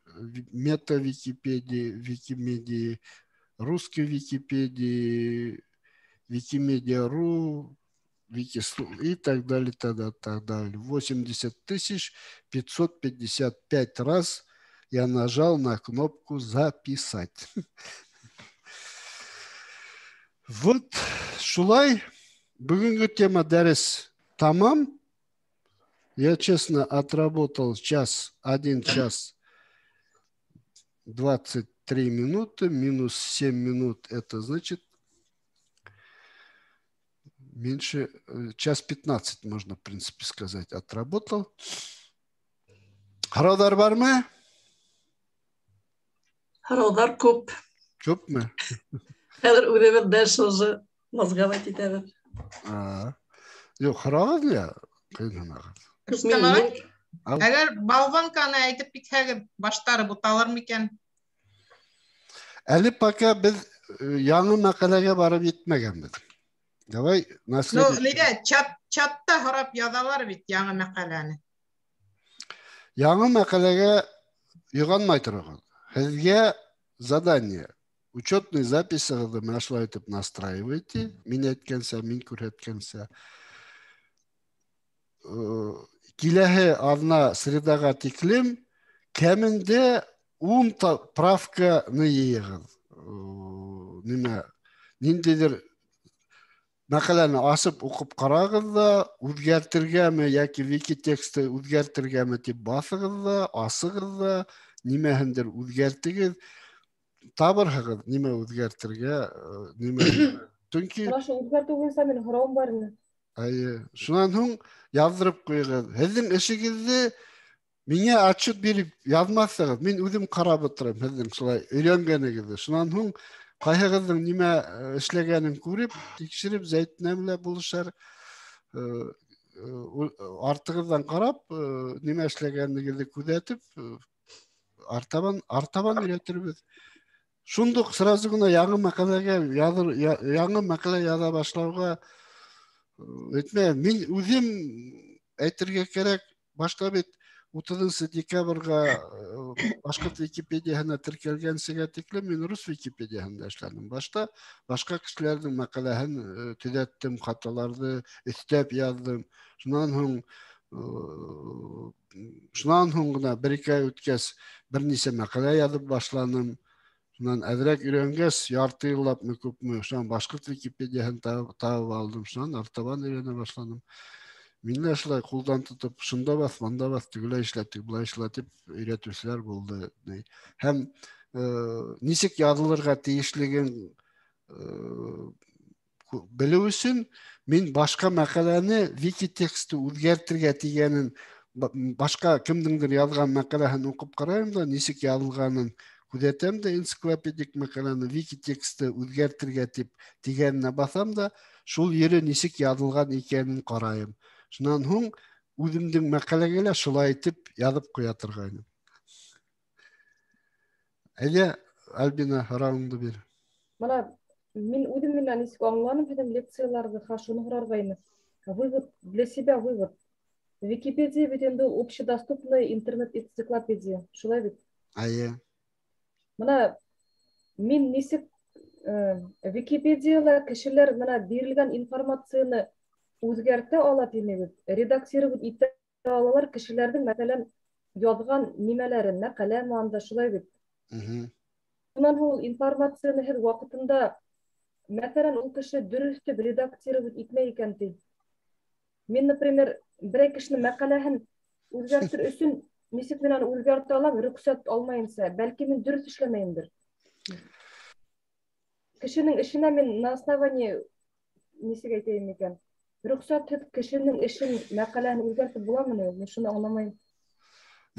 мета-Википедия, Викимедии, русской Википедии, Викимедиа.ру, Викислу и так далее, так далее. 80 555 раз я нажал на кнопку «Записать». Вот, шулай, бөгөнгө тема дәрес тамам. Я, честно, отработал 1 час 23 минуты, минус 7 минут, это значит меньше, час 15, можно, в принципе, сказать, отработал. Һорауҙар бармы? Һорауҙар күп. Күпме? Хәҙер үҙебеҙ дальше уже мозговать итәбеҙ. Юҡ, һорағыҙ ла, ҡыйынһынағыҙ. Рөстәм ағай, әгәр болванканы әйтеп китһәгеҙ, баштары буталыр микән? Әле пока беҙ яңы мәҡәләгә барып етмәгәнбеҙ. Давай на следующий. Ну, нигә чатта һорап яҙалар бит яңы мәҡәләне. Яңы мәҡәләгә йоғанмай тороғоҙ. Һеҙгә задание. Учетный записығыҙҙы менә шулай итеп настраивайте. Мин әйткәнсә, мин күрһәткәнсә. Киләһе аҙна средаға тиклем кәмендә 10 правканы йыйығыҙ. Нимә, ниндәйҙер мәҡәләне асып уҡып ҡарағыҙ ҙа, үҙгәртергәме йәки вики тексты үҙгәртергәме тип баҫығыҙ ҙа, асығыҙ ҙа, нимәһендер үҙгәртегеҙ, табырһығыҙ нимә үҙгәртергә, нимә. Сөнки Шул үҙгәртеү буйынса минең һорауым бар ине. Әйе, шунан һуң яҙҙырып ҡуйығыҙ. Һеҙҙең эшегеҙҙе миңә отчет биреп яҙмаҫһығыҙ, мин үҙем ҡарап ултырам һеҙҙең шулай өйрәнгәнегеҙҙе. Шунан һуң ҡайһығыҙҙың нимә эшләгәнен күреп, тикшереп, Зәйтүнә менән булышар, артығыҙҙан ҡарап, нимә эшләгәнегеҙҙе күҙәтеп, артабан өйрәтербеҙ. Шундуҡ сразу ғына яңы мәҡәләгә яҙыр, яңы мәҡәлә яҙа башлауға әйтмәйем. Мин үҙем әйтергә кәрәк, башта бит 30 декабргә башҡорт Википедияһына теркәлгәнсегә тиклем мин рус Википедияһында эшләнем. Башта башҡа кешеләрҙең мәҡәләһен төҙәттем, хаталарҙы өҫтәп яҙҙым. Шунан һуң ғына бер-ике ай үткәс бер нисә мәҡәлә яҙып башланым. Шунан әҙерәк өйрәнгәс, ярты йыллапмы, күпме, шунан башҡорт Википедияһын табып алдым, шунан артабан өйрәнә башланым. Мин дә шулай ҡулдан тотоп, шунда баҫ, мында баҫ, тегеләй эшлә, былай эшлә тип өйрәтеүселәр булды. Һәм нисек яҙылырға тейешлеген белеү өсөн мин башҡа мәҡәләне вики тексты үҙгәртергә тигәнен, башҡа кемдеңдер яҙған мәҡәләһен уҡып ҡарайым да, нисек яҙылғанын күҙәтәм дә, энциклопедик мәҡәләне вики тексты үҙгәртергә тип тигәненә баҫам да, шул ере нисек яҙылған икәнен ҡарайым. Шунан һуң үҙемдең мәҡәләгә лә шулай итеп яҙып ҡуя торғайным. Әйҙә, Альбина, һорауыңды бир. Бына мин үҙем менән нисек аңланым һеҙҙең лекцияларҙы, шуны һорарғайным. Вывод для себя вывод. Википедия бит инде ул общедоступный интернет-энциклопедия, шулай бит? Әйе. Бына мин нисек Википедияла кешеләр бына бирелгән информацияны үҙгәртә ала тинегеҙ, редактировать итә алалар кешеләрҙең, мәҫәлән, яҙған нимәләрен, мәҡәләме анда, шулай бит? Унан һуң ул информацияны һеҙ ваҡытында, мәҫәлән, ул кеше дөрөҫ итеп редактировать итмәй икән ти. Мин, например, берәй кешенең мәҡәләһен үҙгәртер өсөн нисек мин аны үҙгәртә алам, рөхсәт алмайынса, бәлки мин дөрөҫ эшләмәйемдер. Кешенең эшенә мин на основании, нисек әйтәйем икән, рөхсәтһеҙ кешенең эшен, мәҡәләһен үҙгәртеп буламы ни? Мин шуны аңламайым.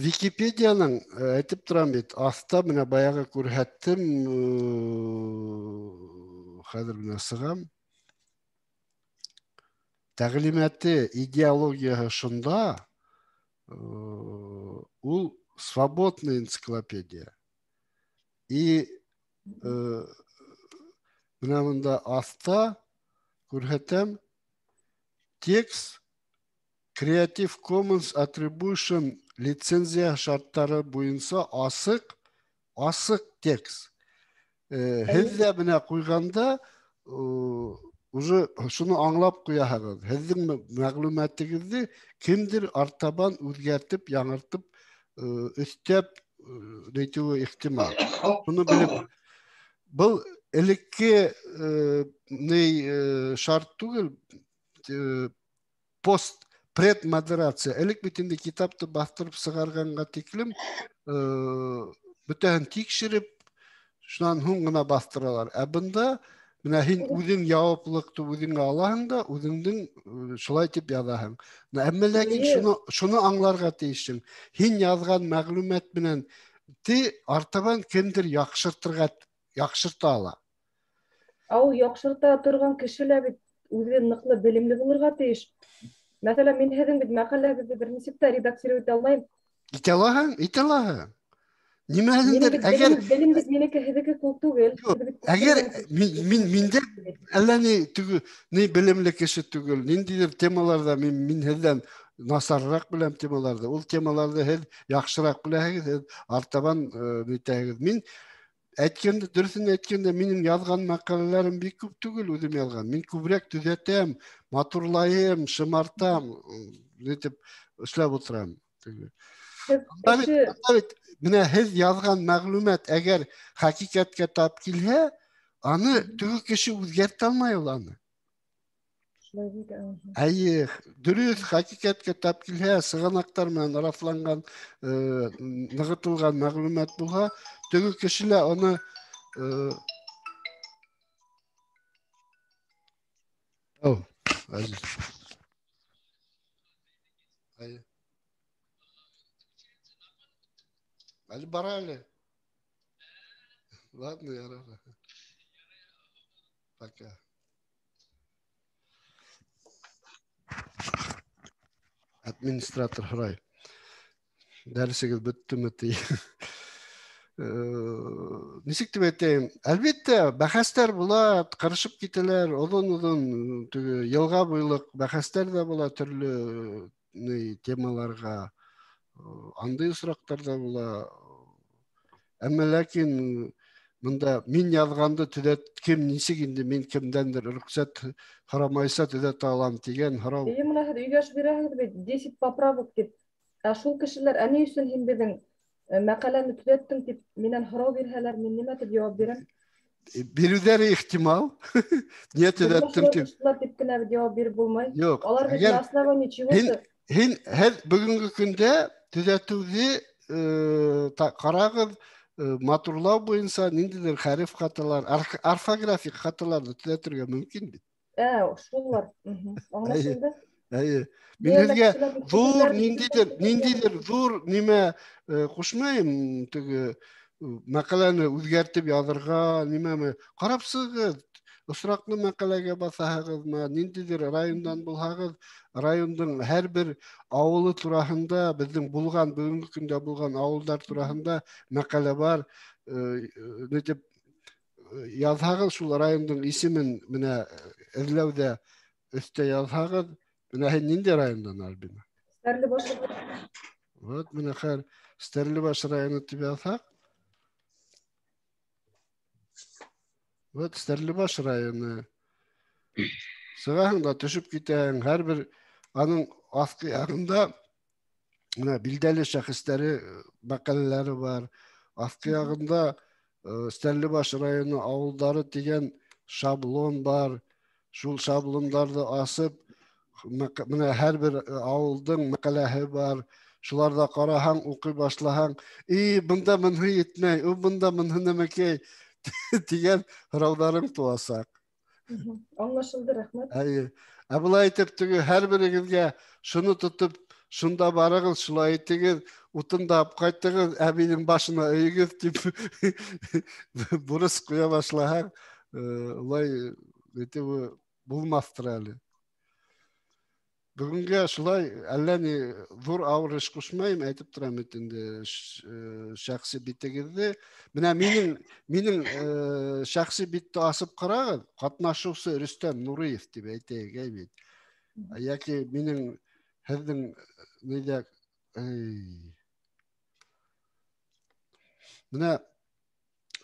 Википедияның, әйтеп торам бит, аҫта менә баяғы күрһәттем, хәҙер менә сығам. Тәғлимәте, идеологияһы шунда, ул свободная энциклопедия. И менә монда аҫта күрһәтәм текст Creative Commons Attribution лицензия шарттары буйынса асыҡ текст. Һеҙ ҙә менә ҡуйғанда, уже шуны аңлап ҡуяһығыҙ. Һеҙҙең мәғлүмәтегеҙҙе кемдер артабан үҙгәртеп, яңыртып, өҫтәп, әйтеүе ихтимал. Шуны белеп, был элекке, ни, шарт түгел, пост предмодерация. Элек бит инде китапты баҫтырып сығарғанға тиклем, бөтәһен тикшереп, шунан һуң ғына баҫтыралар. Ә бында Менә һин үҙең яуаплылыҡты үҙеңә алаһың да, үҙеңдең шулай тип яҙаһың. Әммә ләкин шуны аңларға тейешһең. Һин яҙған мәғлүмәт менән артабан кемдер яҡшырта ала. Ә ул яҡшырта торған кеше лә бит үҙе ныҡлы белемле булырға тейеш. Мәҫәлән, мин һеҙҙең бит мәҡәләгеҙҙе бер нисек тә редактировать итә алмайым. Итә алаһың, итә алаһың. Нимәһендер, әгәр белем бит минеке һеҙҙеке күп түгел. Әгәр мин дә әллә ни түгел, ни белемле кеше түгел, ниндәйҙер темаларҙа мин һеҙҙән насарыраҡ беләм темаларҙы. Ул темаларҙы һеҙ яҡшыраҡ беләһегеҙ, һеҙ артабан нитәһегеҙ. Мин әйткәндә, дөрөҫөн әйткәндә, минең яҙған мәҡәләләрем бик күп түгел, үҙем яҙған. Мин күберәк төҙәтәм, матурлайым, шымартам, нитеп эшләп ултырам. Менә һеҙ яҙған мәғлүмәт әгәр хәҡиҡәткә тап килһә, аны теге кеше үҙгәртә алмай ул аны. Әйе, дөрөҫ хәҡиҡәткә тап килһә, сығанаҡтар менән раҫланған, нығытылған мәғлүмәт булһа, теге кеше лә аны Әйе. Әле бара әле. Ладно, ярар. Пока. Администратор һорай. Дәресегеҙ бөттөмө ти. Нисек тип әйтәйем? Әлбиттә, бәхәстәр була, ҡырышып китәләр, оҙон-оҙон теге йылға буйлыҡ бәхәстәр ҙә була төрлө темаларға. Андай осраҡтар ҙа була. Әммә ләкин бында мин яҙғанды төҙәт, кем нисек инде мин кемдәндер рөхсәт һорамайса төҙәтә алам тигән һорау. Эйе, мына һеҙ өйгә бирәһегеҙ бит 10 поправок тип. Ә шул кешеләр ә ни өсөн һин беҙҙең мәҡәләне төҙәттең тип минән һорау бирһәләр, мин нимә тип яуап бирәм? Биреүҙәре ихтимал. Ниә төҙәттем тип. Шулар тип кенә яуап биреп булмай. Юҡ. Алар бит на основании чего-то. Һин һеҙ бөгөнгө көндә төҙәтеүҙе ҡарағыҙ, матурлау буйынса ниндәйҙер хәреф хаталар, орфографик хаталарҙы төҙәтергә мөмкин бит. Шулар. Аңлашылды. Әйе. Мин һеҙгә ҙур ниндәйҙер ҙур нимә ҡушмайым, теге мәҡәләне үҙгәртеп яҙырға, нимәме. Ҡарап сығығыҙ, осраҡлы мәҡәләгә баҫаһығыҙмы, ниндәйҙер райондан булһағыҙ, райондың һәр бер ауылы тураһында, беҙҙең булған, бөгөнгө көндә булған ауылдар тураһында мәҡәлә бар. Ни тип яҙһағыҙ, шул райондың исемен менә эҙләүҙә өҫтә яҙһағыҙ, менә һин ниндәй райондан, Альбина? Стәрлебаш. Вот, менә хәҙер Стәрлебаш районы тип яҙһаҡ. Вот Стәрлебаш районы. Сығаһың да төшөп китәһең, һәр бер аның аҫҡы яғында менә билдәле шәхестәре мәҡәләләре бар. Аҫҡы яғында Стәрлебаш районы ауылдары тигән шаблон бар. Шул шаблондарҙы асып, менә һәр бер ауылдың мәҡәләһе бар. Шуларҙа ҡараһаң, уҡый башлаһаң, и бында бынһы етмәй, у бында бынһы нәмәкәй тигән һорауҙарың тыуасаҡ. Аңлашылды, рәхмәт. Әйе. Ә былай итеп теге һәр берегеҙгә шуны тотоп, шунда барығыҙ, шулай итегеҙ, утын да алып ҡайтығыҙ, әбейҙең башына өйөгөҙ тип бурыс ҡуя башлаһаң, улай итеп булмаҫтыр әле. Бөгөнгә шулай әллә ни ҙур ауыр эш ҡушмайым, әйтеп торам бит инде шәхси битегеҙҙе. Менә минең шәхси битте асып ҡарағыҙ, ҡатнашыусы Рөстәм Нуриев тип әйтәйек, әй бит. Йәки минең һеҙҙең нейҙә, менә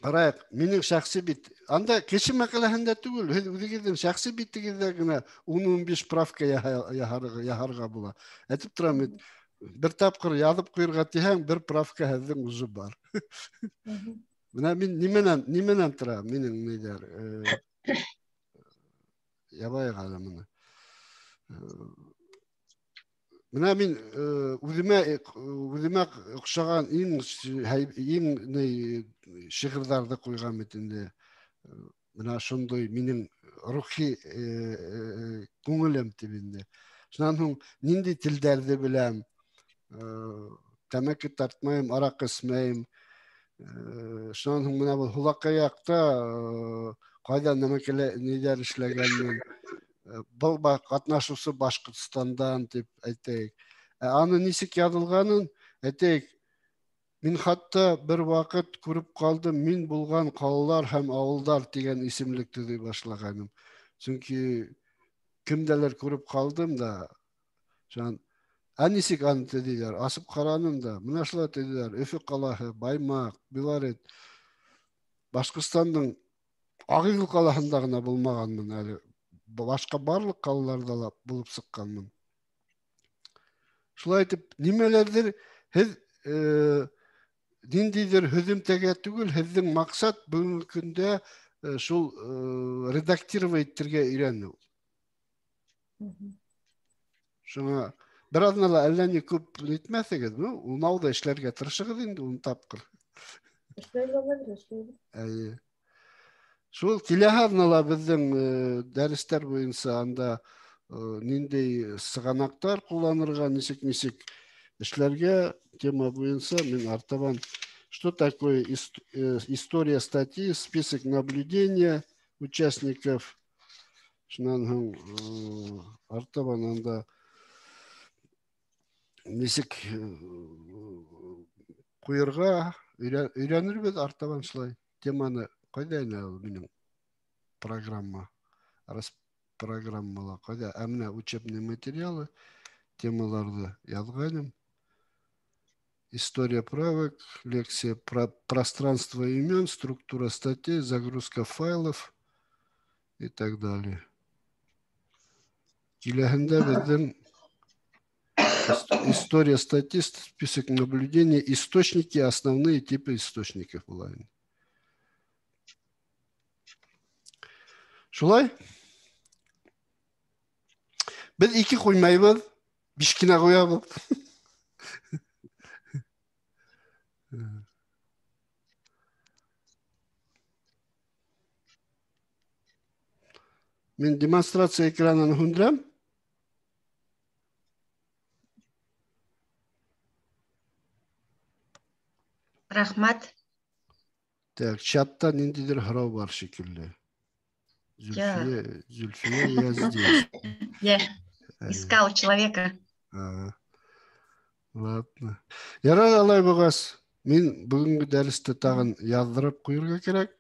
ҡарайыҡ, минең шәхси бит. Анда кеше мәҡәләһендә түгел, һеҙ үҙегеҙҙең шәхси битегеҙҙә генә 10-15 правка яһарға була. Әйтеп торам бит, бер тапҡыр яҙып ҡуйырға тиһәң, бер правка һеҙҙең уже бар. Менә мин нимәнән тора минең нейҙәр? Ябайыҡ әле быны. Менә мин үҙемә оҡшаған иң шиғырҙарҙы ҡуйған бит инде. Менә шундый минең рухи күңелем дип инде. Шуннан һуң нинди телдәрҙе беләм, тәмәке тартмайым, араҡы эсмәйем. Шуннан һуң менә был һулаҡай яҡта ҡайҙа нәмәкәлә ниҙәр эшләгәнмен. Был ҡатнашыусы Башҡортостандан тип әйтәйек. Ә аны нисек яҙылғанын әйтәйек. Мин хатта бер ваҡыт күреп ҡалдым, мин булған ҡалалар һәм ауылдар тигән исемлек төҙөй башлағайным. Сөнки кемдәлер күреп ҡалдым да, шунан, ә нисек аны төҙөйҙәр? Асып ҡараным да, мына шулай төҙөйҙәр. Өфө ҡалаһы, Баймаҡ, Белорет, Башҡортостандың Ағиҙел ҡалаһында ғына булмағанмын әле. Башҡа барлыҡ ҡалаларҙа ла булып сыҡҡанмын. Шулай итеп, нимәләрҙер һеҙ ниндәйҙер һөҙөмтәгә түгел, һеҙҙең маҡсат бөгөнгө көндә шул редактировать итергә өйрәнеү. Шуңа бер аҙна ла әллә ни күп итмәҫегеҙ, ну, унау ҙа эшләргә тырышығыҙ инде ун тапҡыр. Эшләйбеҙ, Алла эшләйбеҙ. Эйе. Шул киләһе аҙнала беҙҙең дәрестәр буйынса анда ниндәй сығанаҡтар ҡулланырға, нисек-нисек эшләргә тема буйынса мин артабан что такое история статьи, список наблюдения участников, шунан һуң артабан анда нисек ҡуйырға өйрәнербеҙ артабан шулай теманы. Ҡайҙа ине ул минең программа, программала ҡайҙа? Ә менә учебный материалы, темаларҙы яҙғайным. История правок, лекция про пространство имен, структура статей, загрузка файлов и так далее. Киләһендә беҙҙең история статей, список наблюдений, источники, основные типы источников була инде. Шулай? Беҙ ике ҡуймайбыҙ, биш кенә ҡуябыҙ. Мин демонстрация экранын һүндерәм. Рәхмәт. Так, чатта ниндәйҙер һорау бар шикелле. Зульфия, Зульфия, я здесь. Я искала человека. Ладно. Ярар, алай булғас, мин бөгөнгө дәресте тағын яҙҙырып ҡуйырға кәрәк.